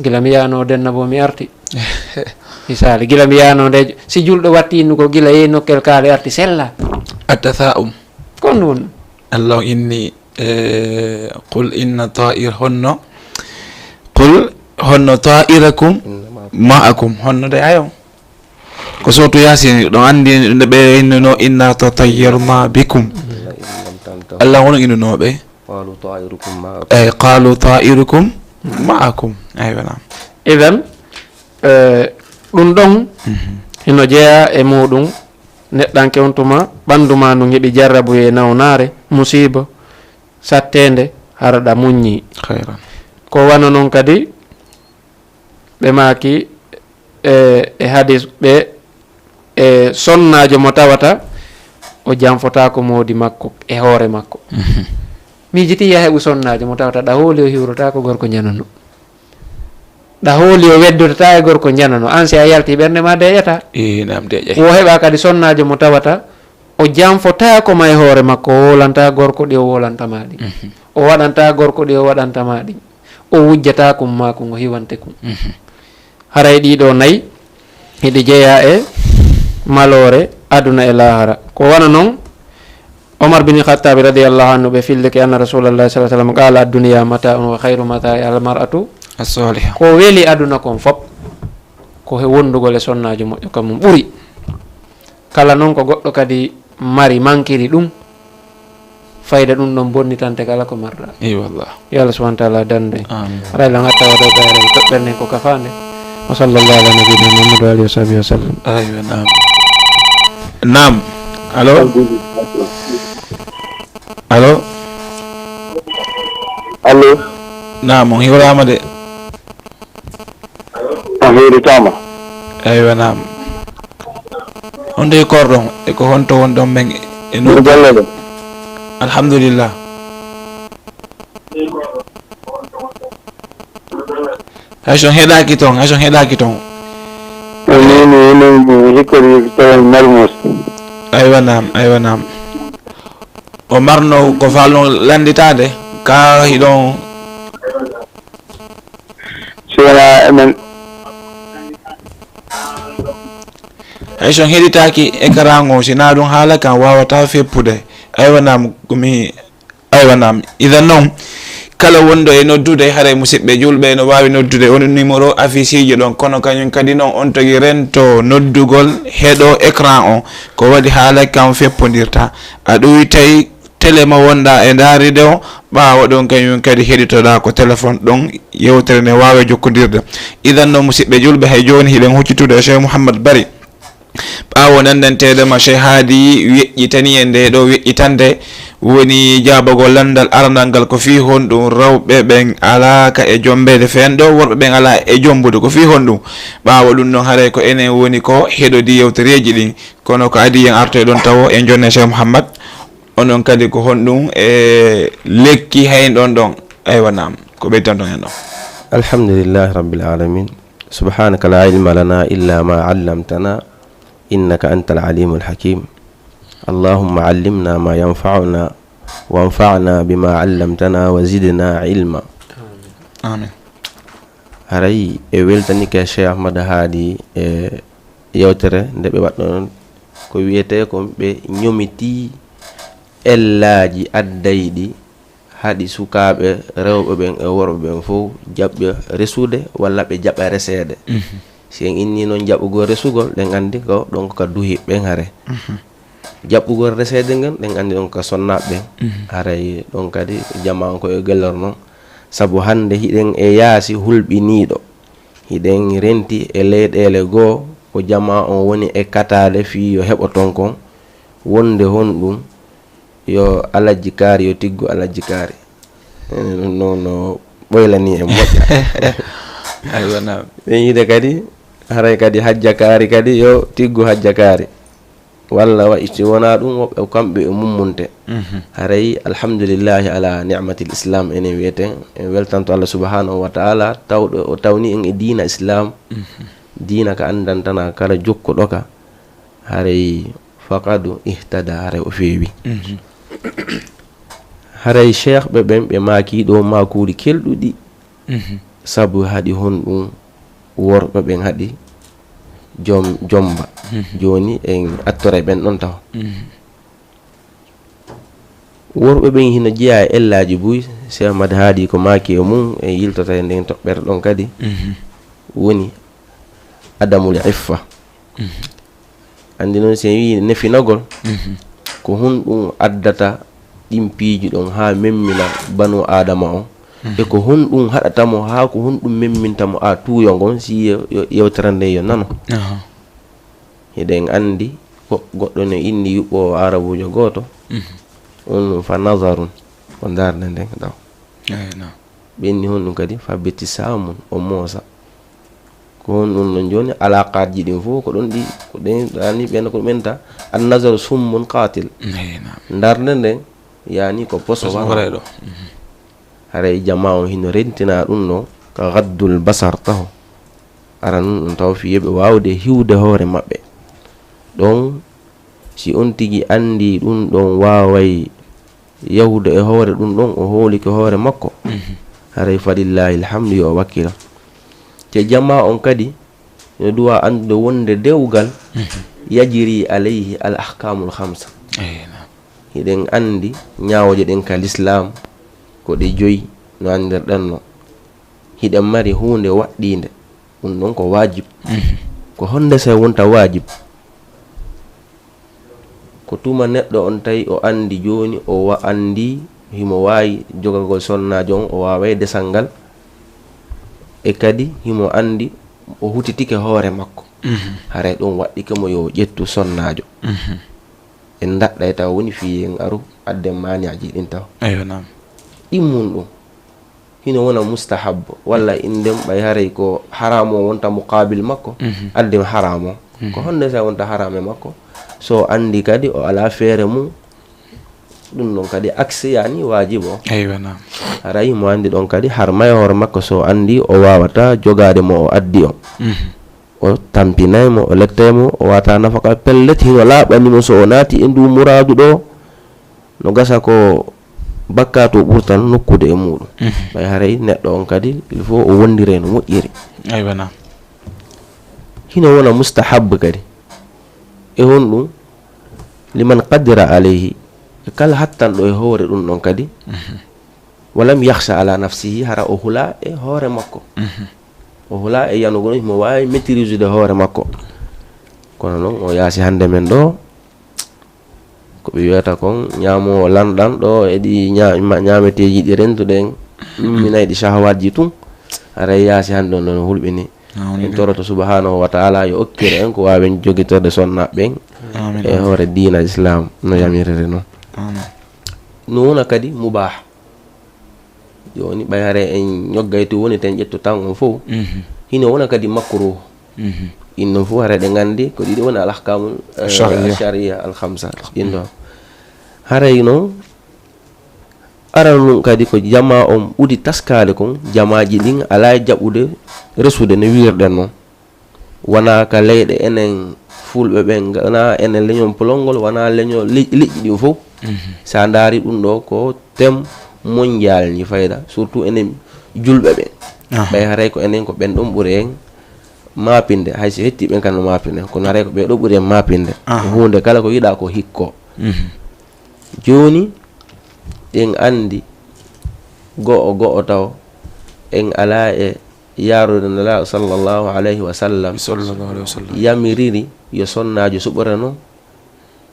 Gila mi yaano denna bo mi arti." Misali, gila mi yaano nde, si julɗo watti innu ko gila yehi nokkel kaale arti sella. At-tatha'um. Kon ɗum. Allah inni, eh, qul inna ta'ir honno. Qul honno ta'irakum ma'akum. Honno de ayo. Ko suratu Yasin, ɗon anndi nde ɓe innuno, "Inna tatayyarna bikum." Allah hono innuno ɓe? Qalu ta'irukum ma'akum. Eyi, qalu ta'irukum ma'akum. Aywa, naam. Idan, eh, ɗum ɗon hino jeyaa e muɗum, neɗɗanke on tuma, ɓanndu ma ndun heɓi jarrabuye, nawnaare, musiiba, satteende, hara ɗa muññi. Khayran. Ko wano non kadi, ɓe maaki, e, e hadis ɓe, e, sonnaajo mo tawata o janfotaako moodi makko e hoore makko. Miijiti ya heɓu sonnaajo mo tawata ɗa hooli o hiwrotaako gorko njanano. Ɗa hooli o weddotataa e gorko njanano. An si a yalti ɓernde ma deeƴata. Ee, naam, deeƴay. Wo heɓa kadi sonnaajo mo tawata o janfotaako ma e hoore makko, o woolantaa gorko ɗi o woolanta ma ɗin. O waɗantaa gorko ɗi o waɗanta ma ɗin. O wujjataa kun ma kun, o hiwante kun. Haray ɗii ɗoo nayi, hiɗi jeyaa e maloore aduna e laahara. Ko wano non, Omar bin Khattabi radiyallahu anhu ɓe fillike anna Rasulallahi sallallahu alaihi wasallam qala, "Ad-dunya mata'un wa khairu mata'i al-mar'atu as-salihah." Ko weli aduna kon fop, ko he wondugol e sonnaajo moƴƴo, kamum ɓuri. Kala non ko goɗɗo kadi mari mankiri ɗum, fayda ɗum ɗon bonnitante kala ko marɗa. Eyi wallah. Yo Allah subhanahu wa ta'ala dande. Amin. Haray lan hatta waɗa ɓeere toɓɓere nden ko kafaande. Wa sallallahu ala nabiyyina Muhammad wa alihi wa sahbihi wa sallam. Aywa, naam. Naam. Allo? Allo? Allo? Naam, on hiwraama de. A hiwritaama. Aywa, naam. On de korɗon e ko honto wonɗon men e no golle ɗon? Alhamdulillah. Hay so on heɗaaki toon, hay so on heɗaaki toon. Min, min, min hikkori toon Mermoz. Aywa, naam, aywa, naam. O marno ko faalno lannditaade, ka hiɗon. Si wonaa emen. Hay so on heɗitaaki écran o, si naa ɗum haala kan waawataa feppude. Aywa, naam, ko mi Aywa, naam. Idan noon, kala wonɗo e noddude, haray musidɓe juulɓe no waawi noddude on numéro affiche ji ɗon, kono kañum kadi noon on tagi rento noddugol heɗo écran o. Ko waɗi haala kam feppondirta. A ɗoytay télé mo wonɗa e ndaaride o, ɓaawo ɗon kañum kadi heɗitoɗa ko téléphone ɗon, yewtere nde waawa jokkondirde. Idan noon, musidɓe juulɓe, hay jooni hiɗen huccitude e Cheikh Mouhammad Bari. Ɓaawo nanndanteede ma, Cheikh Haadi weƴƴitani en nde ɗo weƴƴitande, woni jaabagol lanndal aranal ngal, ko fii honɗum rewɓe ɓen alaa ka e jombeede feen ɗo, worɓe ɓen alaa e jombude, ko fii honɗum? Ɓaawo ɗum noon, haray ko enen woni ko heɗodi yewtereeji ɗin, kono ko adii en artoyɗon tawo en jonne Cheikh Mouhammad, onon kadi ko honɗum e lekki haynɗon ɗon? Aywa, naam, ko ɓeydanton en ɗon? Alhamdulillahi Rabbil Alamin. سبحانك لا علم لنا إلا ما علمتنا إنك أنت العليم الحكيم. اللهم علمنا ما ينفعنا وانفعنا بما علمتنا وزدنا علما. Amin. Haray e weltanike Cheikh Ahmad Haadi e yewtere nde ɓe waɗno noon, ko wiyetee ko ɓe ñomitii ellaaji addayɗi haɗi sukaaɓe rewɓe ɓen e worɓe ɓen fof jaɓɓa resude walla ɓe jaɓa reseede. Si en inni noon jaɓugol resugol, ɗen anndi ko ɗon ko ka duhi ɓen hare. Jaɓɓugol reseede ngen, ɗen anndi ɗon ko ka sonnaaɓe ɓen. Haray ɗon kadi jamaa on ko e gellor noon. Sabu hannde hiɗen e yaasi hulɓiniiɗo. Hiɗen renti e leyɗeele goo ko jamaa on woni e kataale fii yo heɓo ton kon. Wonde honɗum? Yo alajji kaari, yo tiggu alajji kaari. Enen ɗum noon no ɓoylanii en moƴƴa. Aywa, naam. Ɓen yiide kadi, haray kadi hajja kaari kadi, yo tiggu hajja kaari. Walla wa, si wonaa ɗum, woɓɓe kamɓe e mummunte. Mhm. Haray, alhamdulillahi ala ni'matil islam, enen wiyeten, en weltanto Allah subhanahu wa ta'ala, tawɗo o tawni en e diina islam, Mhm. diina ka anndantana kala jokkuɗo ka, haray faqad ihtada, haray o feewi. Mhm. Haray cheikh ɓe ɓen, ɓe maaki ɗo maakuuji kelɗuɗi. Mhm. Sabu haɗi honɗum worɓe ɓen haɗi jom-, jomba. Mhm. Jooni en attoray ɓen ɗon taho. Mhm. Worɓe ɓen hino jeyaa e ellaaji buy, Cheikh Ahmad Haadi ko maaki e mum, en yiltota e nden toɓɓere ɗon kadi. Mhm. Woni adamul iffa. Mhm. Anndi noon, si en wii nefinagol, Mhm. ko honɗum addata ɗin piiji ɗon haa memmina banu Aadama on? Mhm. E ko honɗum haɗata mo, haa ko honɗum memminta mo haa tuuyo ngon, si ye-, yo-, yewtere nde yo nano? Aha. Hiɗen anndi ko goɗɗo no inni yuɓɓoowo Aarabuujo gooto, Mhm. on ɗum fa nazarun, ko ndaarde nden ɗaw. Eey, naam. Ɓenni honɗum kadi fa beti saamun, o moosa. Ko honɗum ɗon jooni? Alaaqaaji ɗin fof ko ɗon ɗi, ko ɗen, yani ɓen ko ɗumen ta, an nazaru summun qaatil. Eey, naam. Ndaarde nden, yani ko poso Poso wara. Wara ɗo. Mhm. Haray jamaa on hino rentina ɗum ɗo, ka gaddul basar taho. Ara nun ɗum taw fii yo ɓe waawde hiwde hoore maɓɓe. Ɗon, si on tigi anndi ɗum ɗon waaway yahude e hoore ɗum ɗon, o hoolike hoore makko. Mhm. Haray falillahi alhamdu, yo o wakkilo. Te jamaa on kadi, no duwa anndude wonde dewgal, Mhm. yajiri alayhi al ahkamul khamsa. Eey, naam. Hiɗen anndi ñaawooje ɗen ka lislaam, ko ɗe joyi, no anndirɗen no. Hiɗen mari huunde waɗɗiinde, ɗum ɗon ko waajib. Mhm. Ko honde sey wonta waajib? Ko tuma neɗɗo on tawi o anndi jooni, o wa-, anndi himo waawi jogagol sonnaajo on, o waaway desal ngal. E kadi himo anndi o hutitike hoore makko. Mhm. Haray ɗum waɗɗike mo yo ƴettu sonnaajo. Mhm. En daɗɗay taw woni fii en aru adden maaniaji ɗin taw. Eyyo, naam. Ɗimmun ɗum. Hino wona mustahab, walla inden ɓay haray ko haraam o wonta muqaabil makko, Mhm. adden haraam o. Mhm. Ko honde sa wonta haraam e makko? So anndi kadi o alaa feere mum, ɗum ɗon kadi aksi yani waajib o. Eywa, naam. Haray mo anndi ɗon kadi har may hoore makko so anndi o waawata jogaade mo o addi on. Mhm. O tampinay mo, o lettay mo, o wata nafaka pellet, hino laaɓani mo so o naati e ndu muraadu ɗo, no gasa ko bakkaatu o ɓurtan nokkude e muuɗum. Mhm. Ɓay haray neɗɗo on kadi, il faut o wondire no moƴƴiri. Aywa, naam. Hino wona mustahab kadi. E honɗum? Liman qadira alayhi. E kala hattanɗo e hoore ɗum ɗon kadi. Mhm. Walam yakhsha ala nafsihi, hara o hula e hoore makko. Mhm. O hula e yanugol, himo waawi maîtriser de hoore makko. Kono noon, o yaasi hannde men ɗo, ko ɓe wiyata kon, ñaamoowo lanɗan ɗo, eɗi ña-, ma-, ñaameteeji ɗi rentuɗen, ɗumminay ɗi shahawatji tun. Haray yaasi hannde on ɗon hulɓini. Amin. En toroto subhanahu wa ta'ala yo okkir en ko waawen jogitorde sonnaaɓe ɓen Amin. e hoore diina Islam no yamiriri non. Amin. No wona kadi mubah. Jooni, ɓay hare en ñoggay to woni ten ƴetto tan on fof. Mhm. Hino wona kadi makruh. Mhm. Ɗin non fof hare ɗe nganndi ko ɗiɗi woni al ahkamul, eh, Shar'iyya. Shar'iyya al khamsa. Ɗin ɗon. Haray noon, aran nun kadi ko jamaa on ɓuri taskaade kon, jamaaji ɗin alaa e jaɓude resude no wiirɗen non. Wonaa ka leyɗe enen fulɓe ɓen, wonaa enen leñol polongol, wonaa leñol li-, liƴƴi ɗin fof. Mhm. Sa ndaari ɗum ɗo ko thème mondial ni fayda, surtout enen julɓe ɓen. Aha. Ɓay haray ko enen ko ɓen ɗon ɓuri en maapinde, hay so hetti ɓen kan no maapinde, kono haray ko ɓe ɗo ɓuri en maapinde. Aha. Huunde kala ko yiɗaa ko hikko. Mhm. Jooni, en anndi go'o go'o taw en alaa e yaarude Nelaaɗo sallallahu alayhi wa sallam Sallallahu alayhi wa sallam. yamiriri yo sonnaajo suɓoreno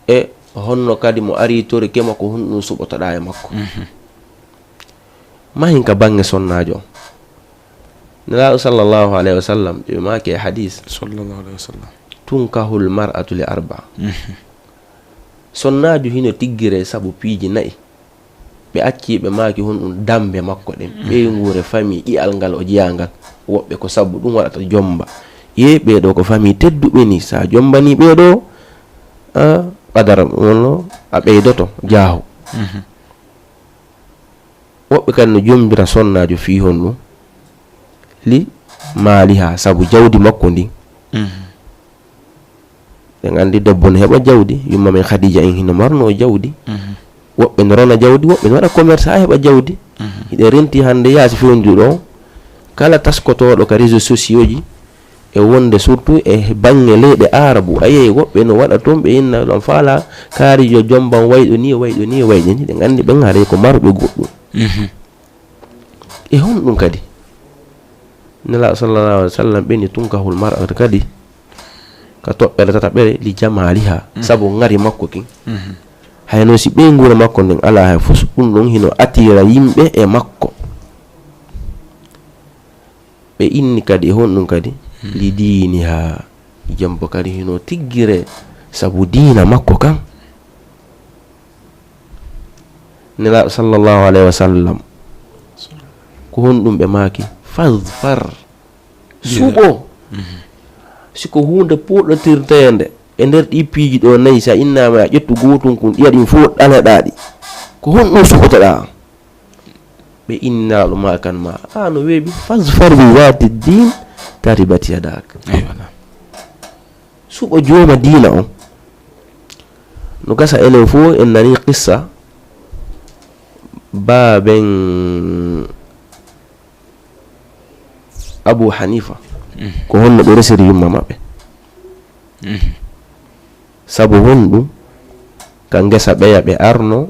e honno kadi mo aritorike mo ko honɗum suɓotoɗaa e makko. Mhm. Mahin ka baŋŋe sonnaajo on. Nelaaɗo sallallahu alayhi wa sallam, ɓe maaki e hadiis, Sallallahu alayhi wa sallam. "Tunkahul mar'atu li arba." Mhm. Sonnaajo hino tiggire sabu piiji nayi. Ɓe accii ɓe maaki honɗum dambe makko ɗen. Mhm. Ɓeynguure, famii, ƴi'al ngal o jeyaa ngal. Woɓɓe ko sabu ɗum waɗata jomba. Yee, ɓee ɗoo ko famii tedduɓe ni, sa jombanii ɓee ɗoo, a, qadara, wonno a ɓeydoto jaahu. Woɓɓe kadi no jombira sonnaajo fii honɗum? Li maaliha, sabu jawdi makko ndin. Ɗen anndi debbo no heɓa jawdi, yumma men Khadija en hino marno jawdi. Woɓɓe no rona jawdi, woɓɓe no waɗa commerce haa heɓa jawdi. Hiɗen renti hannde yaasi fewndi ɗo, kala taskotooɗo ka réseaux sociaux ji, e wonde surtout e baŋŋe leyɗe Aarabu, a yi'ay woɓɓe no waɗa toon, ɓe inna ɗon faala kaarijo jomban wayɗo ni, wayɗo ni, wayɗo ni. Ɗen anndi ɓen haray ko marɓe goɗɗum. E honɗum kadi? Nelaaɗo sallallahu alaihi wasallam ɓeni tunkahul mar'ata kadi ka toɓɓere tataɓere li jamaaliha, sabu ŋari makko kin. Hay noon si ɓeynguure makko nden alaa hay fus, ɗum ɗon hino atira yimɓe e makko. Ɓe inni kadi e honɗum kadi? Li diiniha. Jembo kadi hino tiggire sabu diina makko kan. Nelaaɗo sallallahu alaihi wasallam, ko honɗum ɓe maaki? Fazfar. Suɓo. Si ko huunde puɗɗotirteende e nder ɗi piiji ɗo nayi, sa innaama a ƴettu gootun kun, ɗiya ɗin fof ɗaleɗaa ɗi. Ko honɗum suɓotoɗaa? Ɓe inna ɗum ma kan ma. A no weeɓi, fazfar bi zati din, taribat yadak. Eywa, naam. Suɓo jooma diina on. No gasa enen fof en nani qissa baaben Abu Hanifa. Ko honno ɓe resiri yumma maɓɓe? Sabu honɗum? Ka ngesa ɓeya ɓe arno,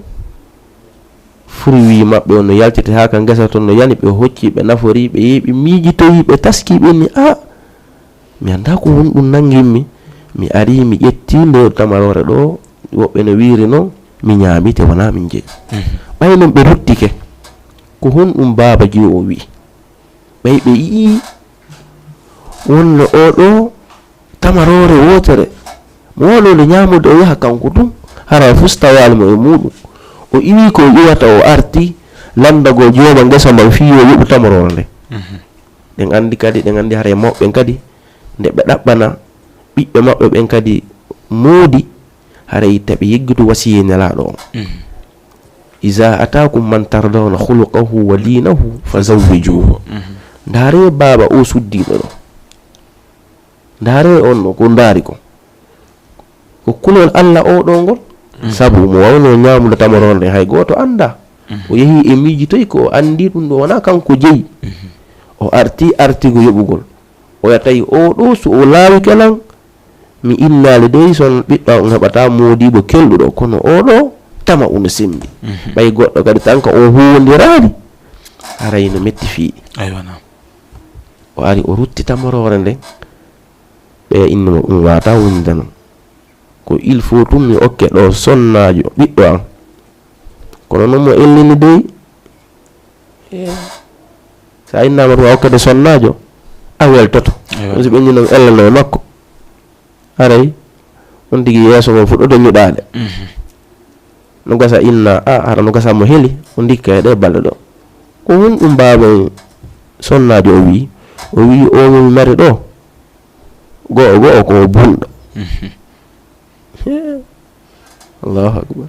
fruit maɓɓe on no yaltiti haa ka ngesa ton no yani, ɓe hocci, ɓe nafori, ɓe yehi, ɓe miijitoyi, ɓe taski, ɓe ni, "A, mi anndaa ko honɗum nanngimmi. Mi ari, mi ƴetti nde tamaroore ɗo, woɓɓe no wiiri non, mi ñaami, te wonaa min jeyi." Ɓay non ɓe ruttike, ko honɗum baaba ji o wi'i? Ɓay ɓe yi'i wonno oo ɗoo tamaroore wootere, mo waɗoode ñaamude o yaha kanko tun, hara o fustawaali mo e muuɗum. O iwii ko o iwata, o arti lanndagol jooma ngesa mban fii yo yoɓu tamaroore nden. Ɗen anndi kadi, ɗen anndi haray mawɓe ɓen kadi, nde ɓe ɗaɓɓana ɓiɓɓe maɓɓe ɓen kadi moodi, haray taɓe yeggitu wasiyee Nelaaɗo on. "Iza ataakum man tardawna khuluqahu wa dinahu fazawwijuhu." Ndaaree baaba o suddiiɗo ɗo. Ndaaree on ɗo, ko ndaari ko. Ko kulol Alla o ɗo ngol. Sabu mo wawnoo ñaamude tamaroore nden, hay gooto anndaa. O yehi e miijitoy ko o anndi ɗum ɗo wonaa kanko jeyi. O arti artigo yoɓugol. Oya tawi o ɗo, so o laawi kelan, mi innaali dey, son ɓiɗɗo an on heɓata moodibo kelɗuɗo, kono o ɗo tama uno sembi. Ɓay goɗɗo kadi tan ka on huwondiraali, haray no metti fii. Aywa, naam. O ari, o rutti tamoroore nden. Ɓe inni mo, "Ɗum waata windano. Ko il faut tun mi okke ɗo sonnaajo ɓiɗɗo an." Kono non mo ellini dey, sa innaama tun a okkete sonnaajo, a weltoto. Aywa. Ɗum si ɓe inni non ellano e makko. Haray on tigi yeeso ngon fuɗɗoto ñuɗaade. No gasa inna, a, hara no gasa mo heli, o ndikka e ɗee balɗe ɗo. Ko honɗum baaba sonnaajo o wi'i? O wi'i, "O mo mi mari ɗo, go'o go'o ko o bunɗo." Hee. Allahu akbar.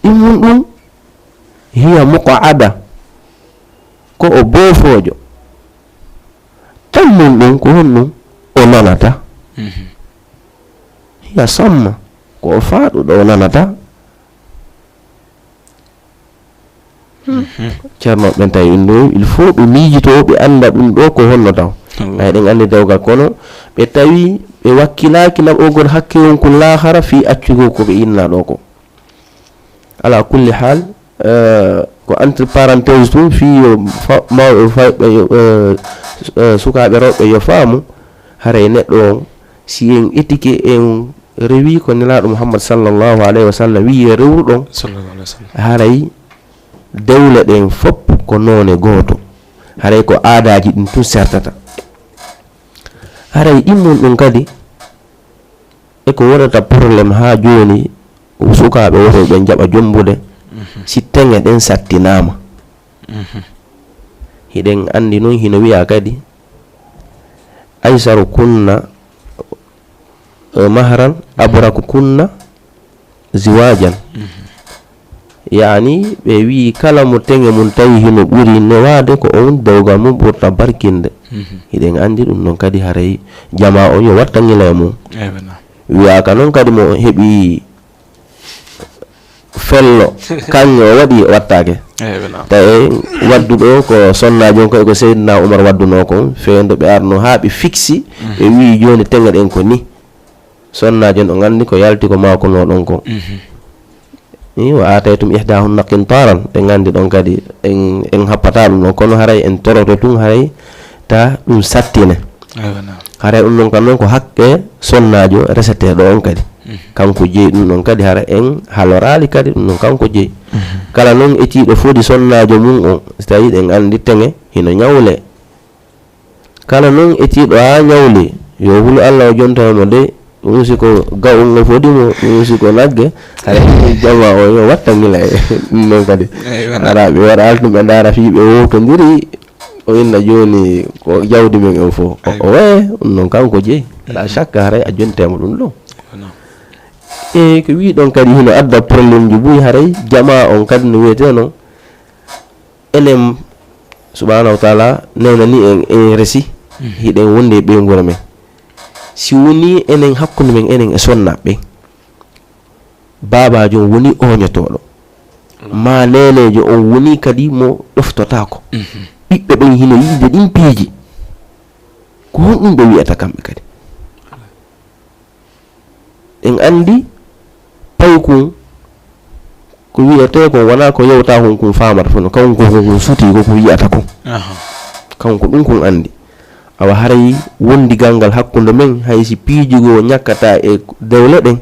Ɗimmun ɗum, hiya muqa'ada, ko o boofoojo. Tammun ɗum, ko honɗum o nanata? Hiya samma, ko o faaɗuɗo o nanata. Ceerno ɓen tawi ɗum ɗo, il faut ɓe miijitoo, ɓe annda ɗum ɗo ko honno taw. Ay, ɗen anndi dewgal, kono ɓe tawi ɓe wakkilaaki naɓogol hakke on kun laahara fii accugol ko ɓe inna ɗo ko. Ala kulli haal, eh, ko entre parenthèse tun fii yo fa-, maw-, fa-, yo, eh, eh, sukaaɓe rewɓe yo faamu, haray neɗɗo on, si en etike en rewi ko Nelaaɗo Muhammad sallallahu alayhi wa sallam wi'i e rewruɗon, sallallahu alayhi wa sallam, haray dewle ɗen fop ko noone gooto. Haray ko aadaaji ɗin tun sertata. Haray ɗimmun ɗum kadi e ko wonata problème haa jooni, ko sukaaɓe wotooɓe ɓen jaɓa jombude si teŋe ɗen sattinaama. Hiɗen anndi non hino wi'a kadi, "Aysaru kunna, eh, mahran, abraku kunna ziwajan. Yaani, ɓe wi'i kala mo teŋe mum tawi hino ɓuri newaade, ko on dewgal mum ɓurta barkinde. Hiɗen anndi ɗum noon kadi haray jamaa on yo watta ŋila e mum. Wi'aaka noon kadi mo heɓi fello, kaŋŋe o waɗi wattaake. Tawi wadduɗo ko sonnaajo on ko e ko Seydina Umar waddunoo kon, fewndo ɓe arno haa ɓe fiksi, ɓe wi'i jooni teŋe ɗen ko ni. Sonnaajo on, on anndi ko yalti ko maakunoo ɗon kon. I, wa aataytum ihdahunna qintaaran, ɓe nganndi ɗon kadi en, en happataa ɗum ɗon, kono haray en toroto tun, haray ta ɗum sattine. Haray ɗum ɗon kan noon ko hakke sonnaajo reseteeɗo on kadi. Kanko jeyi ɗum ɗon kadi, hara en haloraali kadi ɗum ɗon kanko jeyi. Kala noon etiiɗo fodi sonnaajo mum on, si tawii ɗen anndi teŋe hino ñawle. Kala noon etiiɗo haa ñawli, yo hulu Alla o jonta mo de, ɗum si ko ga'un o fodi mo, ɗum si ko nagge, hara jamaa o yo watta ŋila e ɗum ɗon kadi. Hara ɓe waɗa altum ɓe ndaara fii ɓe wowtondiri, o inna jooni ko jawdi men o fof. O, o waye, ɗum noon kanko jeyi. Alaa shakka haray a jonte mo ɗum ɗon. E ko wii ɗon kadi hino adda problème ji buy haray jamaa on kadi no wiyetee noon. Enen, subhanahu wa taala, newnani en, en resi, hiɗen wondi e ɓeynguure men. Si woni enen hakkunde men, enen e sonnaaɓe ɓen, baabaajo on woni ooñotooɗo, maa neeneejo on woni kadi mo ɗoftotaako. Ɓiɓɓe ɓen hino yiɗde ɗin piiji. Ko honɗum ɓe wi'ata kamɓe kadi? En anndi paykun ko wiyetee kon wonaa ko yewta kon kun faamata fof, no kanko ko kun sutii ko ko yiyata kon. Kanko ɗum kun anndi. Awa haray wondigal ngal hakkunde men, hay si piiji goo ñakkataa e dewle ɗen,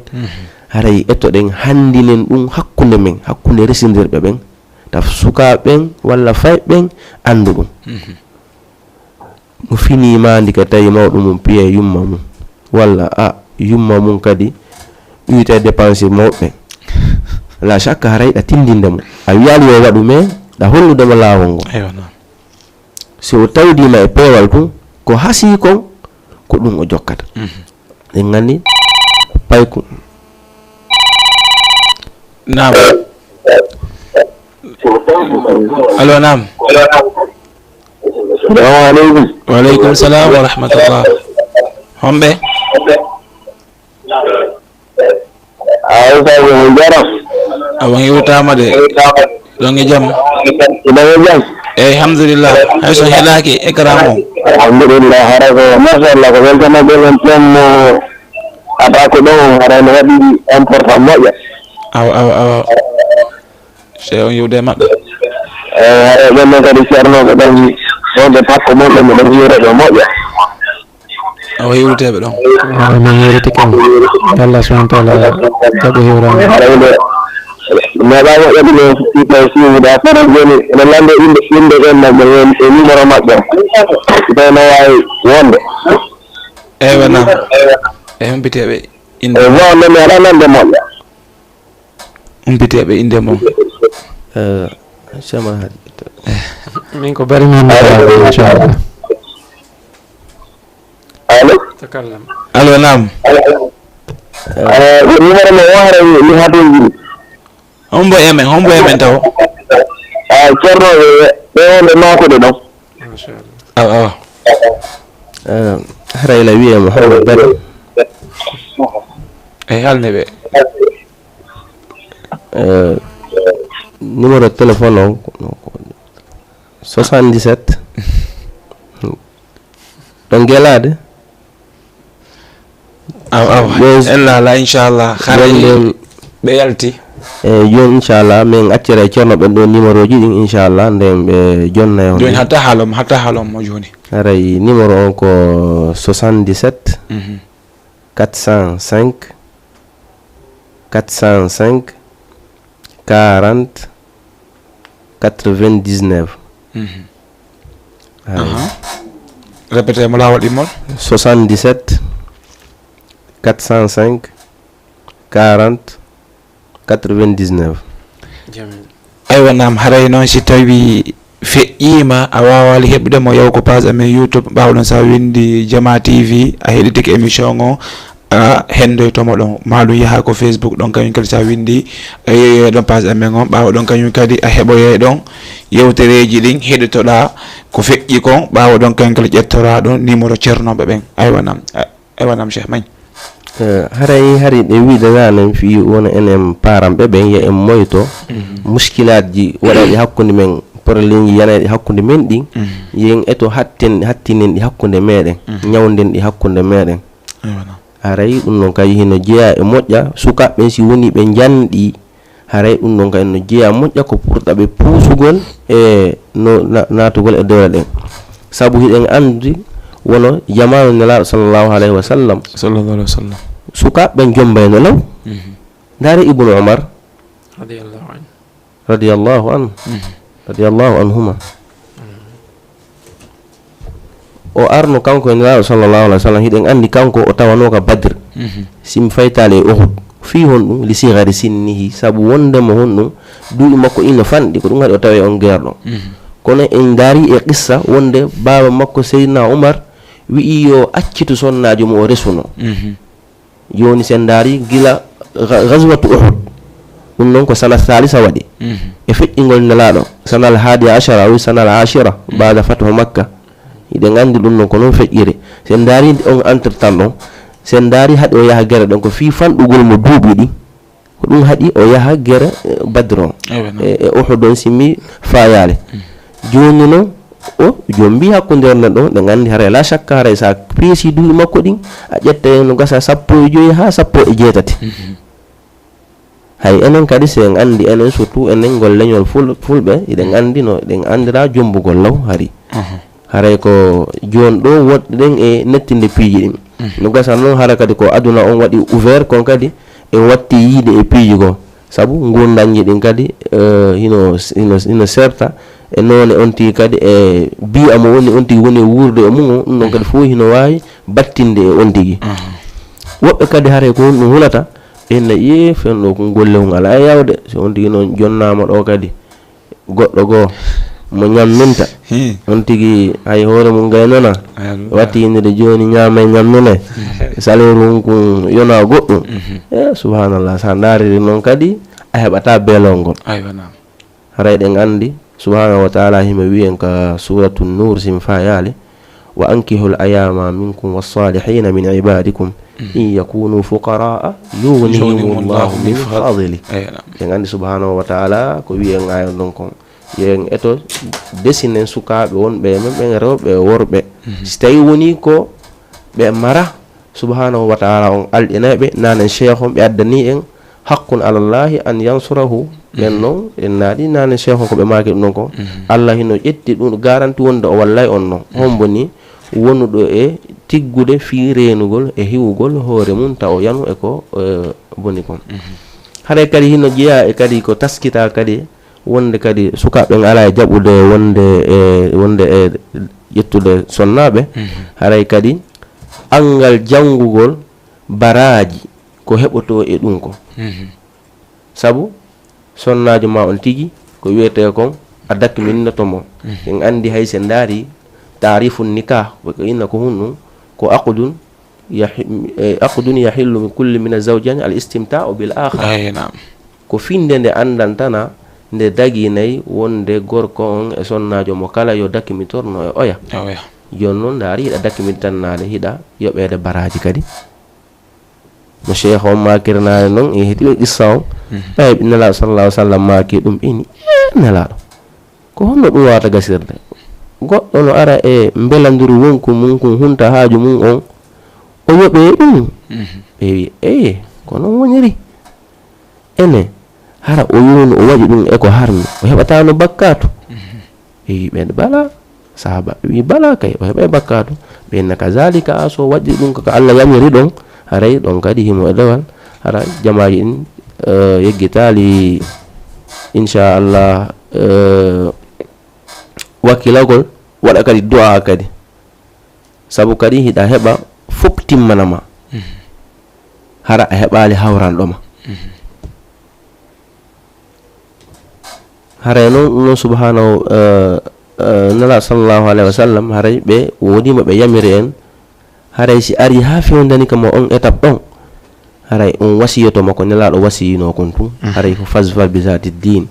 haray etoɗen hanndinen ɗum hakkunde men, hakkunde resindirɓe ɓen, taf sukaaɓe ɓen walla fayɓe ɓen anndu ɗum. Mo finii maandi ka tawi mawɗo mum piyee yumma mum, walla a yumma mum kadi ɗuytee dépense mawɓe. La shakka haray ɗa tindinde mo. A wiyaali yo waɗu, mais ɗa hollude mo laawol ngol. Aywa, naam. Si o tawdiima e peewal tun, ko hasii kon, ko ɗum o jokkata. Mhm. Ɗen nganni payku. Naam. Allo, naam. Salamu aleykum. Wa aleykum salam wa rahmatullah. Homɓe? Aw, sabu mo jaram. Awa, hiwtaama de. Ɗon e jam? Ɗon e jam. Eyi, alhamdulillah. Hay so heɗaaki écran o. Alhamdulillah, hara ko, machallah, ko weltanagol en ɗon mo ata ko ɗon, hara no waɗi important moƴƴa. Awa, awa, awa. Sey on yiwde e maɓɓe. Eyi, hara ɓen ɗon kadi ceernooɓe ɗon, wonde pakko mon ɗon, miɗen hiwra ɓe moƴƴa. O hiwruteeɓe ɗon. Awa, min hiwritike mo. Yo Allah subhanahu wa taala jaɓu hiwraango. Haray nde, meeɗaa moƴƴude ɗo, si tawi siiwude affaire am, jooni ene lande innde, innde ɓen maɓɓe, e, e numéro maɓɓe. Si tawi no waawi wonde. Eywa, naam. E humpiteeɓe innde. E, wonde meeɗaa lande moƴƴa. Umpiteeɓe innde mon. Eh, Cheikh Mahi. Min ko bari min, inchallah. Allo? Takallam. Allo, naam. Eh, numéro mo o haray mi hatonjini. Hombo e men, hombo e men taw? Ah, Ceerno, ɓe, ɓe wonde Makude ɗon. Machallah. Awa, awa. Eh, haray la wiyee Mouhamed Bari. Eyi, haalne ɓe. Eh, numéro téléphone o ko, ko soixante-dix-sept. Ɗon Gelaade? Aw, aw. Ɓe en laala, inchallah. Haray ɓe yalti. Eh, jooni, inchallah, min accira e Ceerno ɓen ɗon numéro ji ɗin, inchallah, nden ɓe jonna e on. Jooni, hatta haalon mo, hatta haalon mo jooni. Haray numéro on ko soixante-dix-sept, mhm, quatre cent cinq, quatre cent cinq, quarante, quatre-vingt-dix-neuf. Mhm. Haray. Aha. Répétez mo laawol immol. Soixante-dix-sept, quatre cent cinq, quarante, quatre-vingt-dix-neuf. Jamil. Aywa, naam, haray noon si tawii feƴƴiima, a waawaali heɓude mo, yaw ko page amen YouTube, ɓaawo ɗon so a winndi Jamaa T V, a heɗitike émission o, a henndoyto mo ɗon, maa ɗum yaha ko Facebook ɗon, kañum kadi so a winndi a yeeyoya ɗon page amen on. Ɓaawo ɗon kañum kadi a heɓoyay ɗon yewtereeji ɗin, heɗotoɗaa ko feƴƴi kon. Ɓaawo ɗon kañum kadi ƴettoraa ɗon numéro ceernooɓe ɓen. Aywa nam, a-, aywa nam Cheikh Magne. Eh, haray hari ɗe wiɗananen fii wona enen paranɓe ɓen, yo en moyto muskilaatji waɗayɗi hakkunde men, porolleeji yanayɗi hakkunde men ɗin, yo en eto hatten-, hattinen ɗi hakkunde meɗen, ñawnden ɗi hakkunde meɗen. Aywa nam. Haray ɗum ɗon kadi hino jeyaa e moƴƴa sukaaɓe ɓen, si woni ɓe njanɗi, haray ɗum ɗon kadi no jeyaa moƴƴa ko pour ta ɓe puusugol e no na-, naatugol e dewle ɗen. Sabu hiɗen anndi wono jamaanu Nelaaɗo sallallahu alayhi wa sallam, Sallallahu alayhi wa sallam. Sukaaɓe ɓen jombayno law. Mhm. Ndaare Ibnu Umar Radiyallahu anhu. Radiyallahu anhu. Mhm. Radiyallahu anhuma. O arno kanko e Nelaaɗo sallallahu alayhi wa sallam, hiɗen anndi kanko o tawanooka Badr. Mhm. Sim faytaali e Uhud. Fii honɗum? Li sigari sinnihi, sabu wonde mo honɗum, duuɓi makko ino fanɗi, ko ɗum haɗi o tawa e on geerɗo. Mhm. Kono en ndaari e qissa wonde baaba makko Seydina Umar wi'i yo accitu sonnaajo mo o resuno. Mhm. Jooni, sen ndaari gila ga-, gazwatu Uhud, ɗum noon ko sana salisa waɗi. Mhm. E feƴƴingol Nelaaɗo, sanal haadiya ashara, aw sanal ashira, Mhm. baada fathu Makka. Hiɗen anndi ɗum noon ko noon feƴƴiri. Sen ndaari on entretemps ɗon, sen ndaari haɗi o yaha gere ɗon, ko fii fanɗugol mo duuɓi ɗi. Ko ɗum haɗi o yaha gere, eh, Badr on. Ewa, naam. E, e Uhud on, si mi faayaali. Mhm. Jooni noon, o jombi hakkunde on ɗon, ɗen anndi haray la shakka, haray sa peesi duuɓi makko ɗin, a ƴetta no gasa sappo e joyi haa sappo e jeetati. Mhm. Hay enen kadi, si en anndi enen, surtout enen ngol leñol ful-, fulɓe, hiɗen anndi no, ɗen anndira jombugol law hari. Aha. Haray ko jooni ɗo woɗɗen e nettinde piiji ɗin. Mhm. No gasa noon hara kadi ko aduna on waɗi ouvert kon kadi, en watti yiide e piiji goo. Sabu nguurndamji ɗin kadi, eh, hino, hino, hino serta e noone on tigi kadi, e bi'a mo woni on tigi woni e wuurde e mum on, ɗum ɗon kadi fof hino waawi battinde e on tigi. Aha. Woɓɓe kadi haray ko honɗum hulata, ɓe na ƴee fen ɗo ko golle mum alaa e yaawde. So on tigi noon jonnaama ɗo kadi, goɗɗo goo mo ñamminta. Hi. On tigi hay hoore mum gaynana. Ay, Allah. Watti innde jooni ñaamay ñammine. Salaire mum kun yona goɗɗum. Mhm. Eh, subhanallah, sa ndaariri noon kadi, a heɓata beelol ngol. Aywa, naam. Haray ɗen anndi, subhanahu wa taala himo wi'i en ka suratu Nur, si mi faayaali, "Wa ankihul ayama minkum wassalihina min ibadikum in yakunu fuqaraa yughnihimullahu min fadli." Eyi, naam. Ɗen anndi subhanahu wa taala ko wi'i en aaya ɗon kon. Yo en eto desinen sukaaɓe wonɓe e men ɓen, rewɓe e worɓe. Mhm. Si tawi woni ko ɓe mara, subhanahu wa taala on alɗinay ɓe, nanen cheikh on ɓe addani en, "Haqqun alallahi an yansurahu." Ɓen, mhm, non, en naaɗi nanen cheikh on ko ɓe maaki ɗum ɗon kon. Mhm. Allah hino ƴetti ɗum garanti wonde o wallay on non. Mhm. Hombo ni? Wonuɗo e tiggude fii reenugol e hiwugol hoore mum taw o yanu e ko, eh, boni kon. Mhm. Haray kadi hino jeyaa e kadi ko taskita kadi wonde kadi sukaaɓe ɓen alaa e jaɓude wonde e, wonde e ƴettude sonnaaɓe. Mhm. Haray kadi anngal janngugol baraaji ko heɓotoo e ɗum ko. Mhm. Sabu sonnaajo ma on tigi ko wiyetee kon a dakminnoto mo. Mhm. En anndi hay si en ndaari taarifu nikah, ko inna ko honɗum, ko aqdun yahi-, eh, aqdun yahillu min kulli min azawjani al istimta'u bil akhar. Ay, naam. Ko finnde nde anndantana, nde daginay wonde gorko on e sonnaajo mo kala yo dakmitorno e oya. Oya. Jooni noon ndaari hiɗa dakmitannaade, hiɗa yoɓeede baraaji kadi. No cheikh on maakirnaade noon, e heɗiiɓe qissa on. Mhm. Ɓay Nelaaɗo sallallahu alaihi wa sallam maaki ɗum ini, "Eh, Nelaaɗo, ko honno ɗum waawata gasirde? Goɗɗo no ara e mbelanduru wonku mum kun hunta haaju mum on, o yoɓee ɗum?" Mhm. Ɓe wi, "Eeye, ko noon woniri." Ene, hara o yowno, o waɗi ɗum e ko harmi, o heɓataano bakkaatu? Mhm. Ɓe wi ɓen, "Bala." Sahaaba ɓe wi, "Bala kay, o heɓay bakkaatu." Ɓe inna, "Kazalika, a so waɗi ɗum ko ka Allah yamiri ɗon, haray ɗon kadi himo e dewal." Hara jamaaji ɗin, eh, yeggitaali, inchallah, eh, wakkilagol, waɗa kadi du'a kadi. Sabu kadi hiɗa heɓa fof timmana ma. Mhm. Hara a heɓaali hawranɗo ma. Mhm. Haray noon, ɗum noon subhanahu, eh, eh, Nela sallallahu alayhi wa sallam, haray ɓe woodii mo ɓe yamiri en, Haray si ari haa fewndani ka mo on étape ɗon, haray on wasiyoto mo ko Nelaaɗo wasiyinoo kon tun. Haray ko fazfar bi zaati diin.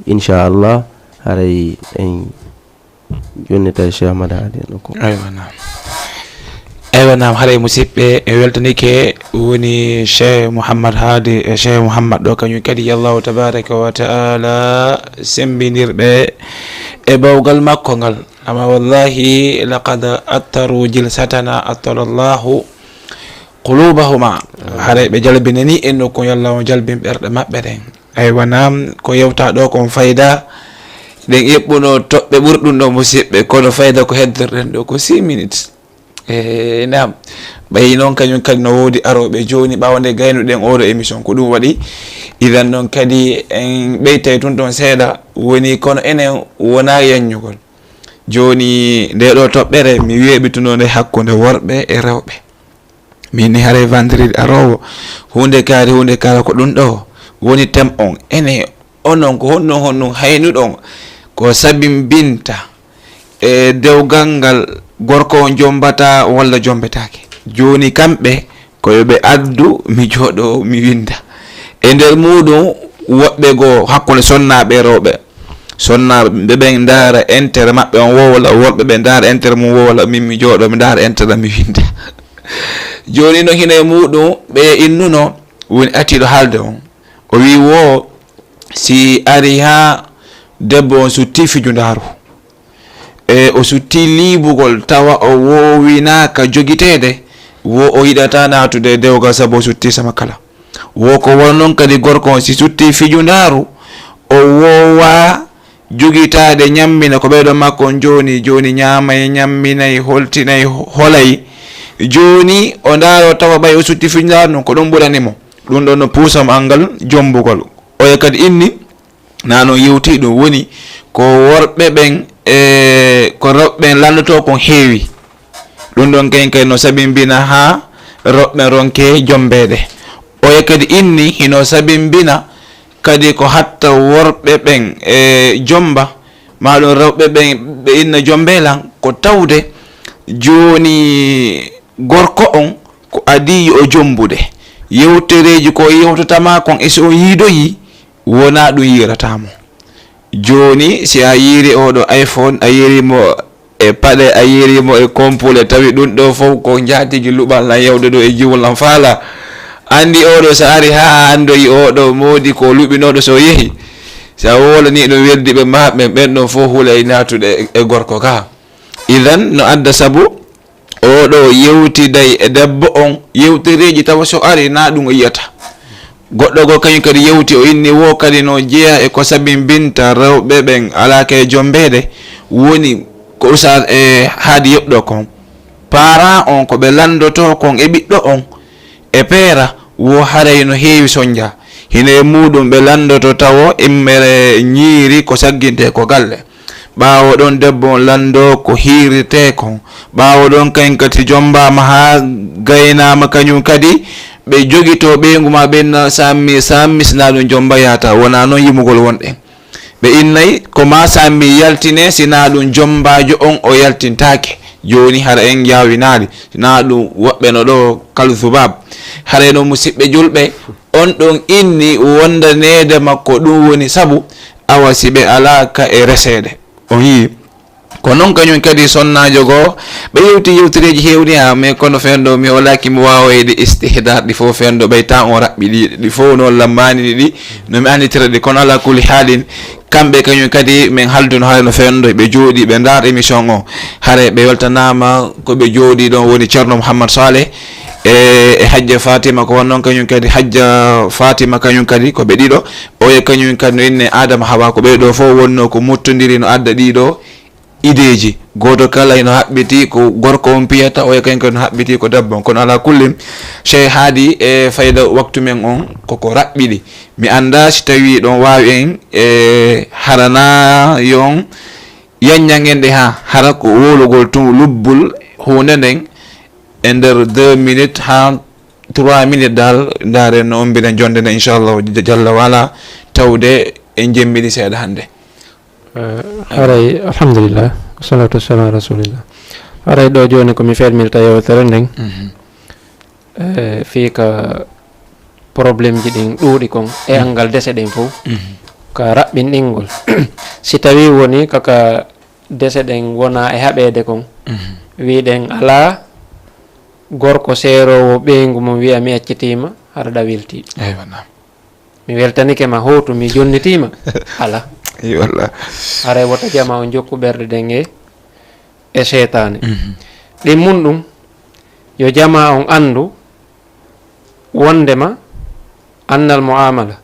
Inchallah, haray en jonnitay Cheikh Ahmad Haadi en ɗo ko. Aywa, naam. Aywa, naam, haray musidɓe, en weltanike woni Cheikh Mouhammad Haadi, eh, Cheikh Mouhammad ɗo, kañum kadi, yallahu tabaraka wa taala, sembindirɓe e bawgal makko ngal. Amma wallahi, laqad attaru jilsatana, attalallahu qulubahuma. Haray ɓe jalbinani en no ko yalla on jalbin ɓerɗe maɓɓe ɗen. Aywa, naam, ko yewta ɗo kon fayda. Ɗen eɓɓuno toɓɓe ɓuri ɗum ɗo, musidɓe, kono fayda ko hedderɗen ɗo ko six minutes. E, naam, ɓay noon kañum kadi no woodi arooɓe jooni, ɓaawo nde gaynuɗen oɗo émission. Ko ɗum waɗi, idan noon kadi en ɓeytay tun toon seeɗa, woni kono enen wona yanñugol. Jooni, nde ɗo toɓɓere, mi weeɓituno nde hakkunde worɓe e rewɓe. Min ni haray vendredi aroowo, huunde kaari, huunde kaara ko ɗum ɗo woni thème on. Ene onon ko honno honno haynuɗon ko sabimbinta e dewgal ngal gorko on jombata walla jombetaake? Jooni kamɓe ko yo ɓe addu, mi jooɗo, mi winda. E nder muɗum woɓɓe goo hakkunde sonnaaɓe e rewɓe. Sonnaaɓe ɓen ndaara intérêt maɓɓe on woo, walla worɓe ɓe ndaara intérêt mum woo, walla min mi jooɗo, mi ndaara intérêt am, mi winda. Jooni no hino e muɗum ɓe innuno, woni atiiɗo haalde on. O wi woo, si ari haa debbo on sutti fijundaaru, e o sutti liibugol, tawa o woowinaaka jogiteede, wo o yiɗata naatude e dewgal sabu o sutti sama kala. Wo ko wano non kadi gorko on, si sutti fijundaaru, o woowa jogitaade ñammina ko ɓeyɗo makko on jooni, jooni ñaamay, ñamminay, holtinay, holay. Jooni o ndaaro tawa ɓay o sutti fijundaaru non, ko ɗum ɓurani mo. Ɗum ɗon no puusa mo anngal jombugol. Oya kadi inni, na non yewti ɗum woni ko worɓe ɓen, e ko rewɓe ɓen lanndotoo kon heewi. Ɗum ɗon kayen kadi no sabimbina haa rewɓe ɓen ronke jombeede. Oya kadi inni hino sabimbina kadi ko hatta worɓe ɓen e jomba, maa ɗum rewɓe ɓen ɓe inna jombe lan, ko tawde jooni gorko on ko adii yo o jombude. Yewtereeji ko yewtata ma kon, e so on yiidoyi, wona ɗum yiirata mo. Jooni, si a yiiri oɗo iPhone, a yiiri mo e paɗe, a yiiri mo e kompule, tawi ɗum ɗo fof ko njaatigi luɓal lan yewde ɗo e jiwol lan faala. Anndi oɗo, so ari haa anndoyi oɗo moodi ko luɓinooɗo so yehi, so a wolani ɗum weddiɓe ma ɓen, ɓen ɗon fof hulay naatude e, e gorko ka. Idan, no adda sabu oɗo yewtiday e debbo on yewtereeji, tawa so ari na ɗum o yiyata. Goɗɗo goo kañum kadi yewti, o inni wo kadi no jeya e ko sabimbinta rewɓe ɓen alaa kay jombeede, woni ko Oustaz e Haadi yoɓɗo kon. Parent on ko ɓe lanndotoo kon e ɓiɗɗo on e peera, wo haray no heewi sonja. Hino e muɗum ɓe lanndoto tawo immere ñiiri ko sagginte ko galle. Ɓaawo ɗon debbo on lanndoo ko hiiritee kon. Ɓaawo ɗon kayen kadi jombaama haa gaynaama kañum kadi, ɓe jogitoo ɓeyngu ma ɓen na sammi, sammi, si na ɗum jomba yaata, wona non yimugol wonɗen. Ɓe innay ko ma sammi yaltine, si na ɗum jombaajo on o yaltintaake. Jooni hara en yaawinaali, si na ɗum woɓɓe no ɗo kal zubab. Haray no musiɓɓe julɓe, on ɗon inni wondaneede makko, ɗum woni sabu awa si ɓe alaa ka e reseede. On yii. Ko non kañum kadi sonnaajo goo, ɓe yewti yewtereeji heewni haa, mais kono fenndo mi hoolaaki mi waawa wayde istihdaar ɗi fof fenndo, ɓay tan on raɓɓiɗi ɗi fof noon lammaani ɗi, no mi annditira ɗi. Kono alaa kulli haalin, kamɓe kañum kadi min halduno haray no fenndo, ɓe jooɗii, ɓe ndaar émission o. Haray ɓe weltanaama ko ɓe jooɗii ɗon woni Ceerno Mouhammad Saleh e, e Hajja Fatima, ko won noon kañum kadi Hajja Fatima kañum kadi ko ɓe ɗiɗo. Oya kañum kadi no inne Adama Hawa, ko ɓee ɗoo fof wonnoo ko mottondiri no adda ɗii ɗoo ideeji. Gooto kala hino haɓɓiti ko gorko on piyata, oya kañum kadi no haɓɓiti ko debbo on. Kono alaa kulli, Cheikh Haadi e fayda waktu men on koko raɓɓiɗi. Mi anndaa si tawii ɗon waawi en e harana yon yanñangen ɗe haa hara ko wowlugol tun lubbul huunde nden e nder deux minutes haa trois minutes dal, ndaaren no ombiren jonde nden, inchallahu jalla wala, tawde en jemmiɗi seeɗa hannde. Eh, haray, alhamdulillah, wassalatu wassalamu ala rasulillah. Haray ɗo jooni ko mi fermirta yewtere nden, Mhm. eh, fii ka problémeji ɗin ɗuuɗi kon e Mhm. anngal dese ɗen fof, Mhm. ka raɓɓinɗingol. Si tawii woni kaka dese ɗen wona e haɓeede kon, Mhm. wiɗen alaa gorko seeroowo ɓeyngu mum wiya mi accitiima, hara ɗa weltii. Eywa, naam. Mi weltanike ma hootu, mi jonnitiima. Alaa. Iyo, wallah. Haray wota jama on jokku ɓerɗe ɗen e, e seytaane. Mhm. Ɗin mun ɗum, yo jama on anndu wondema annal muamala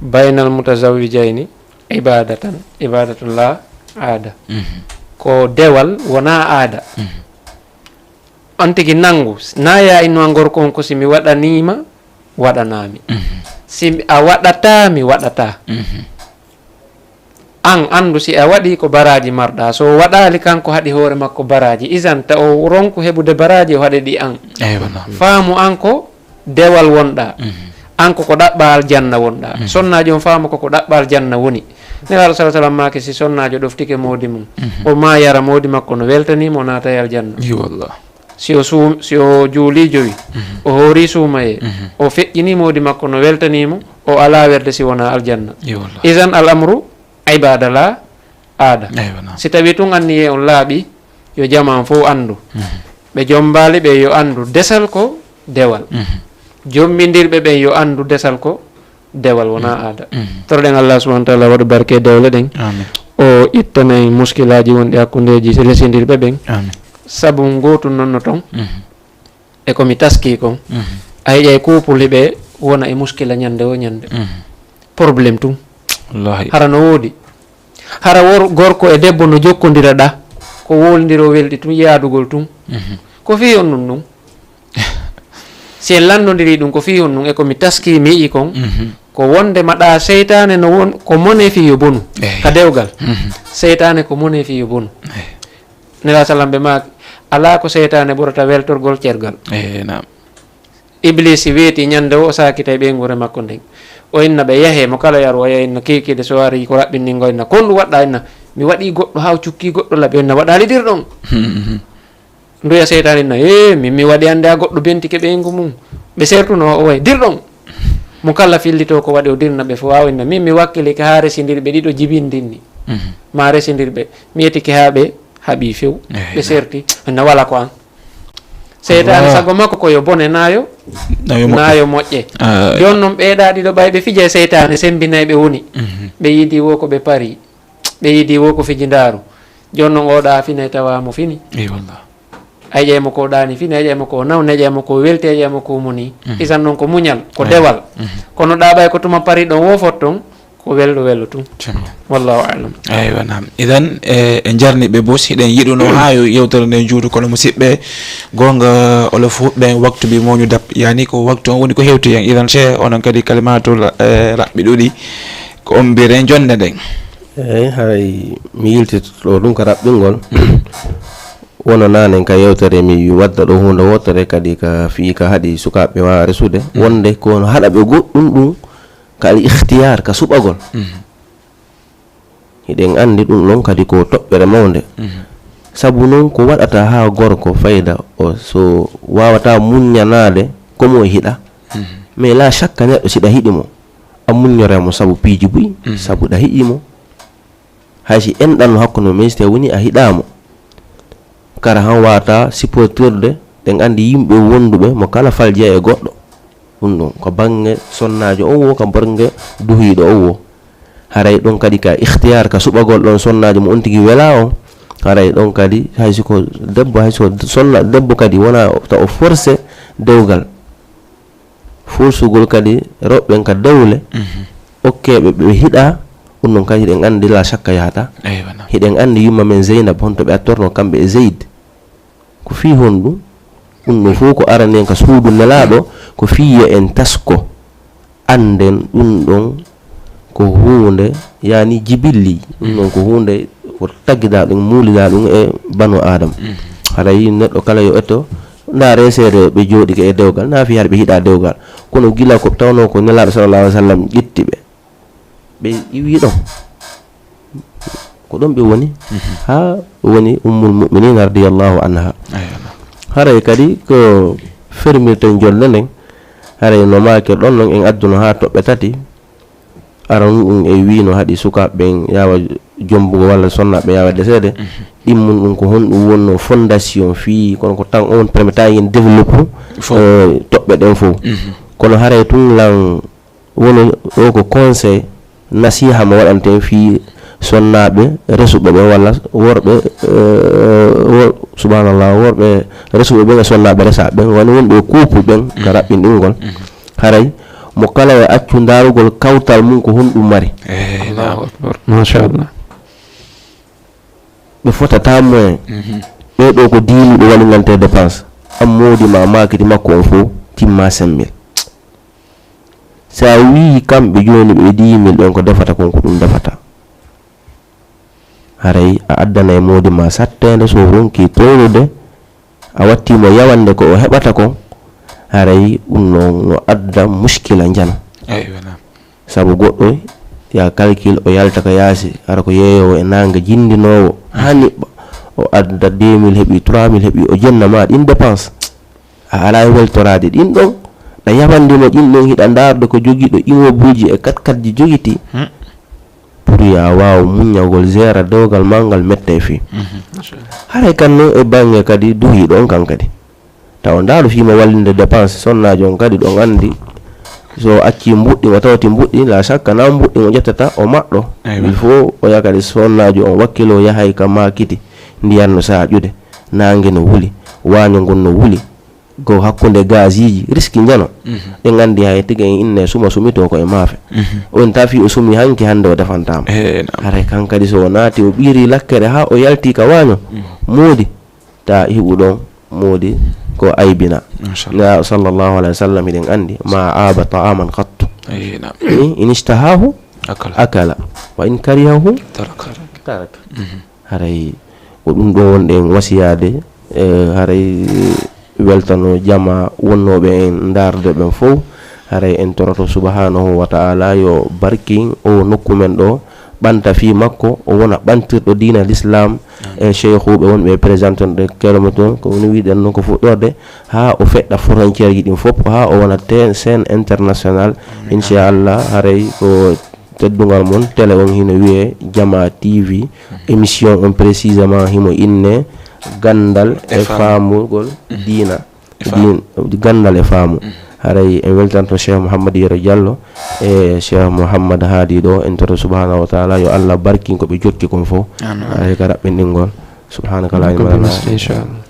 baynal mutazawwijayni ibadatan, ibadatun la aada. Mhm. Ko dewal, wona aada. Mhm. On tigi nanngu, na ya inno an gorko on ko si mi waɗaniima, waɗanaami. Mhm. Si mi, a waɗataa, mi waɗataa. Mhm. An anndu si a waɗii ko baraaji marɗaa, so waɗaali kanko haɗi hoore makko baraaji, isan ta o ronku heɓude baraaji o haɗe ɗi an. Eywa, naam. Faamu an ko dewal wonɗaa. Mhm. An ko ko ɗaɓɓa aljanna wonɗaa. Mhm. Sonnaajo on faamu ko ko ɗaɓɓa aljanna woni. Nelaaɗo sala sallam maaki si sonnaajo ɗoftike moodi mum, Mhm. o maa yara moodi makko no weltanii mo o naata e aljanna. Iyo, wallah. Si o suum-, si o juulii jowi, Mhm. o hoorii suumayee, Mhm. o feƴƴinii moodi makko no weltanii mo, o alaa werde si wonaa aljanna. Iyo, wallah. Isan al amru ibada la aada. Eywa, naam. Si tawii tun anniyee on laaɓi, yo jama on fof anndu. Mhm. Ɓe jommbaali ɓe yo anndu desal ko dewal. Mhm. Jommbindirɓe ɓen yo anndu desal ko dewal, wona Mhm. aada. Mhm. Toroɗen Allah subhanahu wa taala waɗu barke e dewle ɗen. Amin. O ittana en muskilaaji wonɗi hakkundeeji lesindirɓe ɓen. Amin. Sabu ngootu non no ton. Mhm. E ko mi taskii kon, Mhm. a yiƴay kuupuli ɓe wona e muskila ñannde o ñannde. Mhm. Problème tun. Wallahi. Hara no woodi. Hara wor-, gorko e debbo no jokkondira ɗa, ko wowlindiro welɗi tun, yaadugol tun. Mhm. Ko fii on nun ɗun? Si en lanndondirii ɗun, ko fii on nun? E ko mi taskii, mi yi'i kon, Mhm. ko wonde ma ɗa seytaane no won, ko mone fii yo bonu. Eey. Ka dewgal. Mhm. Seytaane ko mone fii yo bonu. Eey. Nelaaɗo sallam ɓe maaki, alaa ko seytaane ɓurata weltorgol cergal. Eey, naam. Ibliisi weeti ñannde o, o saakitay ɓeynguure makko nden. O inna ɓe, "Yahee, mo kala yaru o yaha," inna, "kiikiiɗe so ari ko raɓɓinningo," inna, "Ko honɗum waɗɗaa?" Inna, "Mi waɗii goɗɗo haa o cukkii goɗɗo laɓi," o inna, "Waɗaali dirɗon." Nduya seytaane inna, "Ee, min mi waɗi annde haa goɗɗo bentike ɓeyngu mum." Ɓe sertuno o, o wayi, "Dirɗon." Mo kala fillitoo ko waɗi, o dirna ɓe fof, o inna, "Min mi wakkilike haa resindirɓe ɗiɗo jibindinni. Mhm. Maa resindirɓe, mi etike haa ɓe haɓii few." Eey, ɓe naam. Serti, o inna, "Wala ko an." Seytaane Allah. Sago makko ko yo bone naayo, Naayo moƴƴe. Naayo moƴƴe. Ah. Jooni non ɓeeɗaa ɗiɗo ɓay ɓe fija e seytaane sembinay ɓe woni. Mhm. Ɓe yiidi wo ko ɓe pari. Ɓe yiidi wo ko fijindaaru. Jooni non oɗa finay tawa mo fini. Eey wallah. A yiƴay mo ko ɗaani fini, a yiƴay mo ko nawni, a yiƴay mo ko welti, a yiƴay mo ko muni. Mhm. Isan non ko muñal, ko Eey. dewal. Mhm. Kono ɗa ɓay ko tuma pari ɗon wo fotton, ko welɗo welɗo tun. Cem. Wallahu a'lam. Eywa, naam. Idan, e, e jarni ɓe bos, hiɗen yiɗuno haa yo yewtere nden juutu, kono musiɓɓe, goonga olof huɓɓe waktu bi moo ñu dab, yani ko waktu on woni ko hewti hen. Idan, Cheikh, onon kadi kalimatu ra-, e, raɓɓiɗuɗi, ko on mbiren jonde nden. Eyi, haray mi yiltitoto ɗum ko raɓɓingol. Wono nanen ka yewtere mi wadda ɗo huunde wootere kadi ka fii ka haɗi sukaaɓe waawa resude. Mm. Wonde ko no haɗa ɓe goɗɗum ɗum ka al ikhtiyar, ka suɓagol. Mhm. Hiɗen anndi ɗum ɗon kadi ko toɓɓere mawnde. Mhm. Sabu noon ko waɗata haa gorko fayda o so waawata muññanaade ko mo yiɗa. Mhm. Mais la shakka neɗɗo si ɗa hiɗi mo, a muññoray mo sabu piiji buy, Mhm. sabu ɗa hiɗi mo. Hay si enɗan no hakkunde men, si tawi woni a hiɗaa mo. Kara han wata supportirde, ɗen anndi yimɓe wonduɓe mo kala fal jeya e goɗɗo. Ɗum ɗon ko bannge sonnaajo on wo, ka bannge duhiiɗo on wo. Haray ɗon kadi ka ikhtiyar, ka suɓagol ɗon sonnaajo mo on tigi wela on. Haray ɗon kadi hay si ko debbo, hay si ko sonna debbo kadi wona ta o forcé dewgal. Fursugol kadi rewɓe ɓen ka dewle, Mhm. okkeeɓe ɓe hiɗa, ɗum ɗon kadi hiɗen anndi la shakka yahata. Eywa, naam. Hiɗen anndi yumma men Zeynab, honto ɓe attorno kamɓe e Zeyd. Ko fii honɗum? Ɗum ɗon fof ko arani en ka suudu Nelaaɗo, ko fii yo en tasko, annden ɗum ɗon ko huunde, yani jibilli, ɗum ɗon ko huunde ko taggidaa ɗum, muulidaa ɗum e banu Aadama. Mhm. Haray neɗɗo kala yo etto, ndaare seeɗa ɓe jooɗike e dewgal, na fii haɗa ɓe hiɗa dewgal. Kono gila ko tawnoo ko Nelaaɗo sallallahu alaihi wasallam ƴetti ɓe. Ɓe iwi ɗon. Ko ɗon ɓe woni, haa woni Ummul Mu'minin radiyallahu anha. Haray kadi ko fermirten jonde nden, haray no maakirɗon non, en adduno haa toɓɓe tati. Aran ɗum e wii no haɗi sukaaɓe ɓen yaawa jombugo walla sonnaaɓe yaawa deseede. Ɗimmun ɗum ko honɗum wonno fondation fii, kono ko tan on permetaaji en développe, eh, toɓɓe ɗen fof. Kono haray tun lan Woni ɗo ko conseil, nasiha mo waɗanten fii sonnaaɓe resuɓe ɓen walla worɓe, eh, wor-, subhanallah, worɓe resuɓe ɓen e sonnaaɓe resaaɓe ɓen, woni wonɓe e couple ɓen ka raɓɓinɗingol. Haray mo kala e accu ndaarugol kawtal mum ko honɗum mari. Eh, Allahu akbar. Machallah. Ɓe fotata moyen. Ɓe ɗo ko diinuɓe waɗingante dépense. An moodi ma maakiti makko on fof timma cinq mille. Si a wii kamɓe jooni ɓe dix mille ɓen ko defata kon ko ɗum defata. Haray a addanay moodi ma satteende so ronki townude, a watti mo yawande ko o heɓata kon, haray ɗum no, no adda muskila njana. Eywa, naam. Sabu goɗɗo ya calcul o yalta ka yaasi, hara ko yeeyoowo e naange jinndinoowo haa niɓɓa, o adda deux mille heɓi, trois mille heɓi, o jenna ma ɗin dépense. A alaa e weltoraade ɗin ɗon, ɗa yabandi mo ɗin ɗon, hiɗa ndaarde ko jogiiɗo immeuble ji e kat-katji jogitii. Hmm. Pour yo a waaw muññagol, seera dewgal maa ngal metta e fii. Mhm. Haray kan non e baŋŋe kadi duhii ɗon kan kadi. Tawa ndaaɗo fii mo wallinde dépense, sonnaajo on kadi ɗon anndi, so o accii mbuɗɗi, o tawti mbuɗɗi, la shakka na mbuɗɗi o ƴettata, o maɗɗo. Eywa. Il faut o yaha kadi sonnaajo on wakkiloo yahay ka maakiti, ndiyan no saaƴude, naange no wuli, waaño ngon no wuli. Ko hakkunde gaasiiji, riski njano. Mhm. Ɗen anndi hay tigi en inne suma sumitoo ko e maafe. Mhm. On tafi o sumi hanki hannde o defantaama. Eh, naam. Haray kan kadi so o naati o ɓiiri lakkere haa o yalti ka waaño. Mhm. Moodi ta hiɓu ɗon moodi ko aybina. Machallah. Na sallallahu alaihi wasallam hiɗen anndi ma aba ta'aman qattu. Eh, naam. Ni in ishtahahu akala. Akala. Wa in karihahu taraka. Taraka. Mhm. Haray ko ɗum ɗo wonɗen wasiyaade, eh, haray weltano jama wonnooɓe en ndaarde ɓen fof. Haray en toroto subhanahu wa ta'ala yo barkin o nokku men ɗo, ɓanta fii makko, o wona ɓantirɗo diina l'islam. Amin. E cheikhuɓe wonɓe e présentonɗe kerometon, ko woni wiɗen noon ko fuɗɗorde, haa o feɗɗa frontière ji ɗin fof, haa o wona te-, scène international. Amin. Inchallah, haray ko teddungal mon, télé on hino wiyee Jama T V. Mhm. Émission on précisément himo inne Ganndal e E faamu. Faamugol. Mhm. Diina. E faamu. Diin, Ganndal e faamu. Mhm. Haray en weltanto Cheikh Mouhammad Yero Diallo e Cheikh Mouhammad Hadi ɗo, en toto subhanahu wa ta'ala yo Allah barkin ko ɓe jokki kon fof. Amin. Haray ka raɓɓinɗingol. Subhanaka la ilma lana. Inchallah.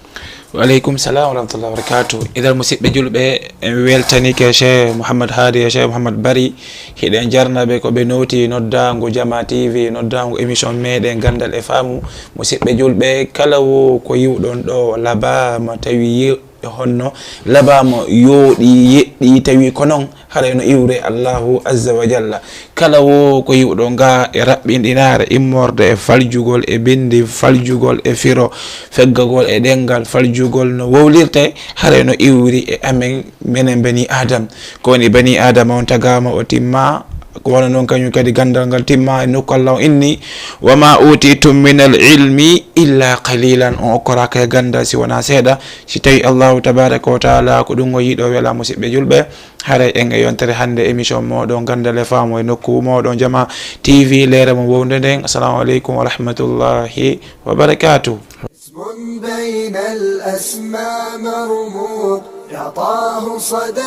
Wa aleykum salam wa rahmatullahi wa barakatuh. Idan, musidɓe julɓe, en weltanike Cheikh Mouhammad Hadi e Cheikh Mouhammad Bari. Hiɗen jarnaɓe ko ɓe noti noddaango Jama T V, noddaango émission meɗen Ganndal e Faamu. Musidɓe julɓe, kala wo ko yiwɗon ɗo labaama tawi yi-, honno labaama yooɗi, yeɗɗi, tawi ko non, haray no iwre Allahu Azza wa Jalla. Kala wo ko yiwɗo nga e raɓɓinɗinaare immorde e faljugol, e binndi faljugol, e firo feggagol, e ɗenngal faljugol no wowlirte, haray no iwri e amen, menen bani Adam. Ko woni bani Adam on tagaama o timma, ko wano non kañum kadi ganndal ngal timma e nokku Allah on inni, "Wa ma utitum min al ilmi illa qalilan." On okkoraaka e ganndal si wonaa seeɗa. Si tawi Allahu tabaraka wa taala ko ɗum o yiɗo wela, musidɓe julɓe, haray en e yontere hannde émission mooɗon Ganndal e Faamu e nokku mooɗon Jama T V, leere mo wownde nden. Assalamu aleykum wa rahmatullahi wa barakatuh. اسم بين الأسماء مرموق، يعطاه صدى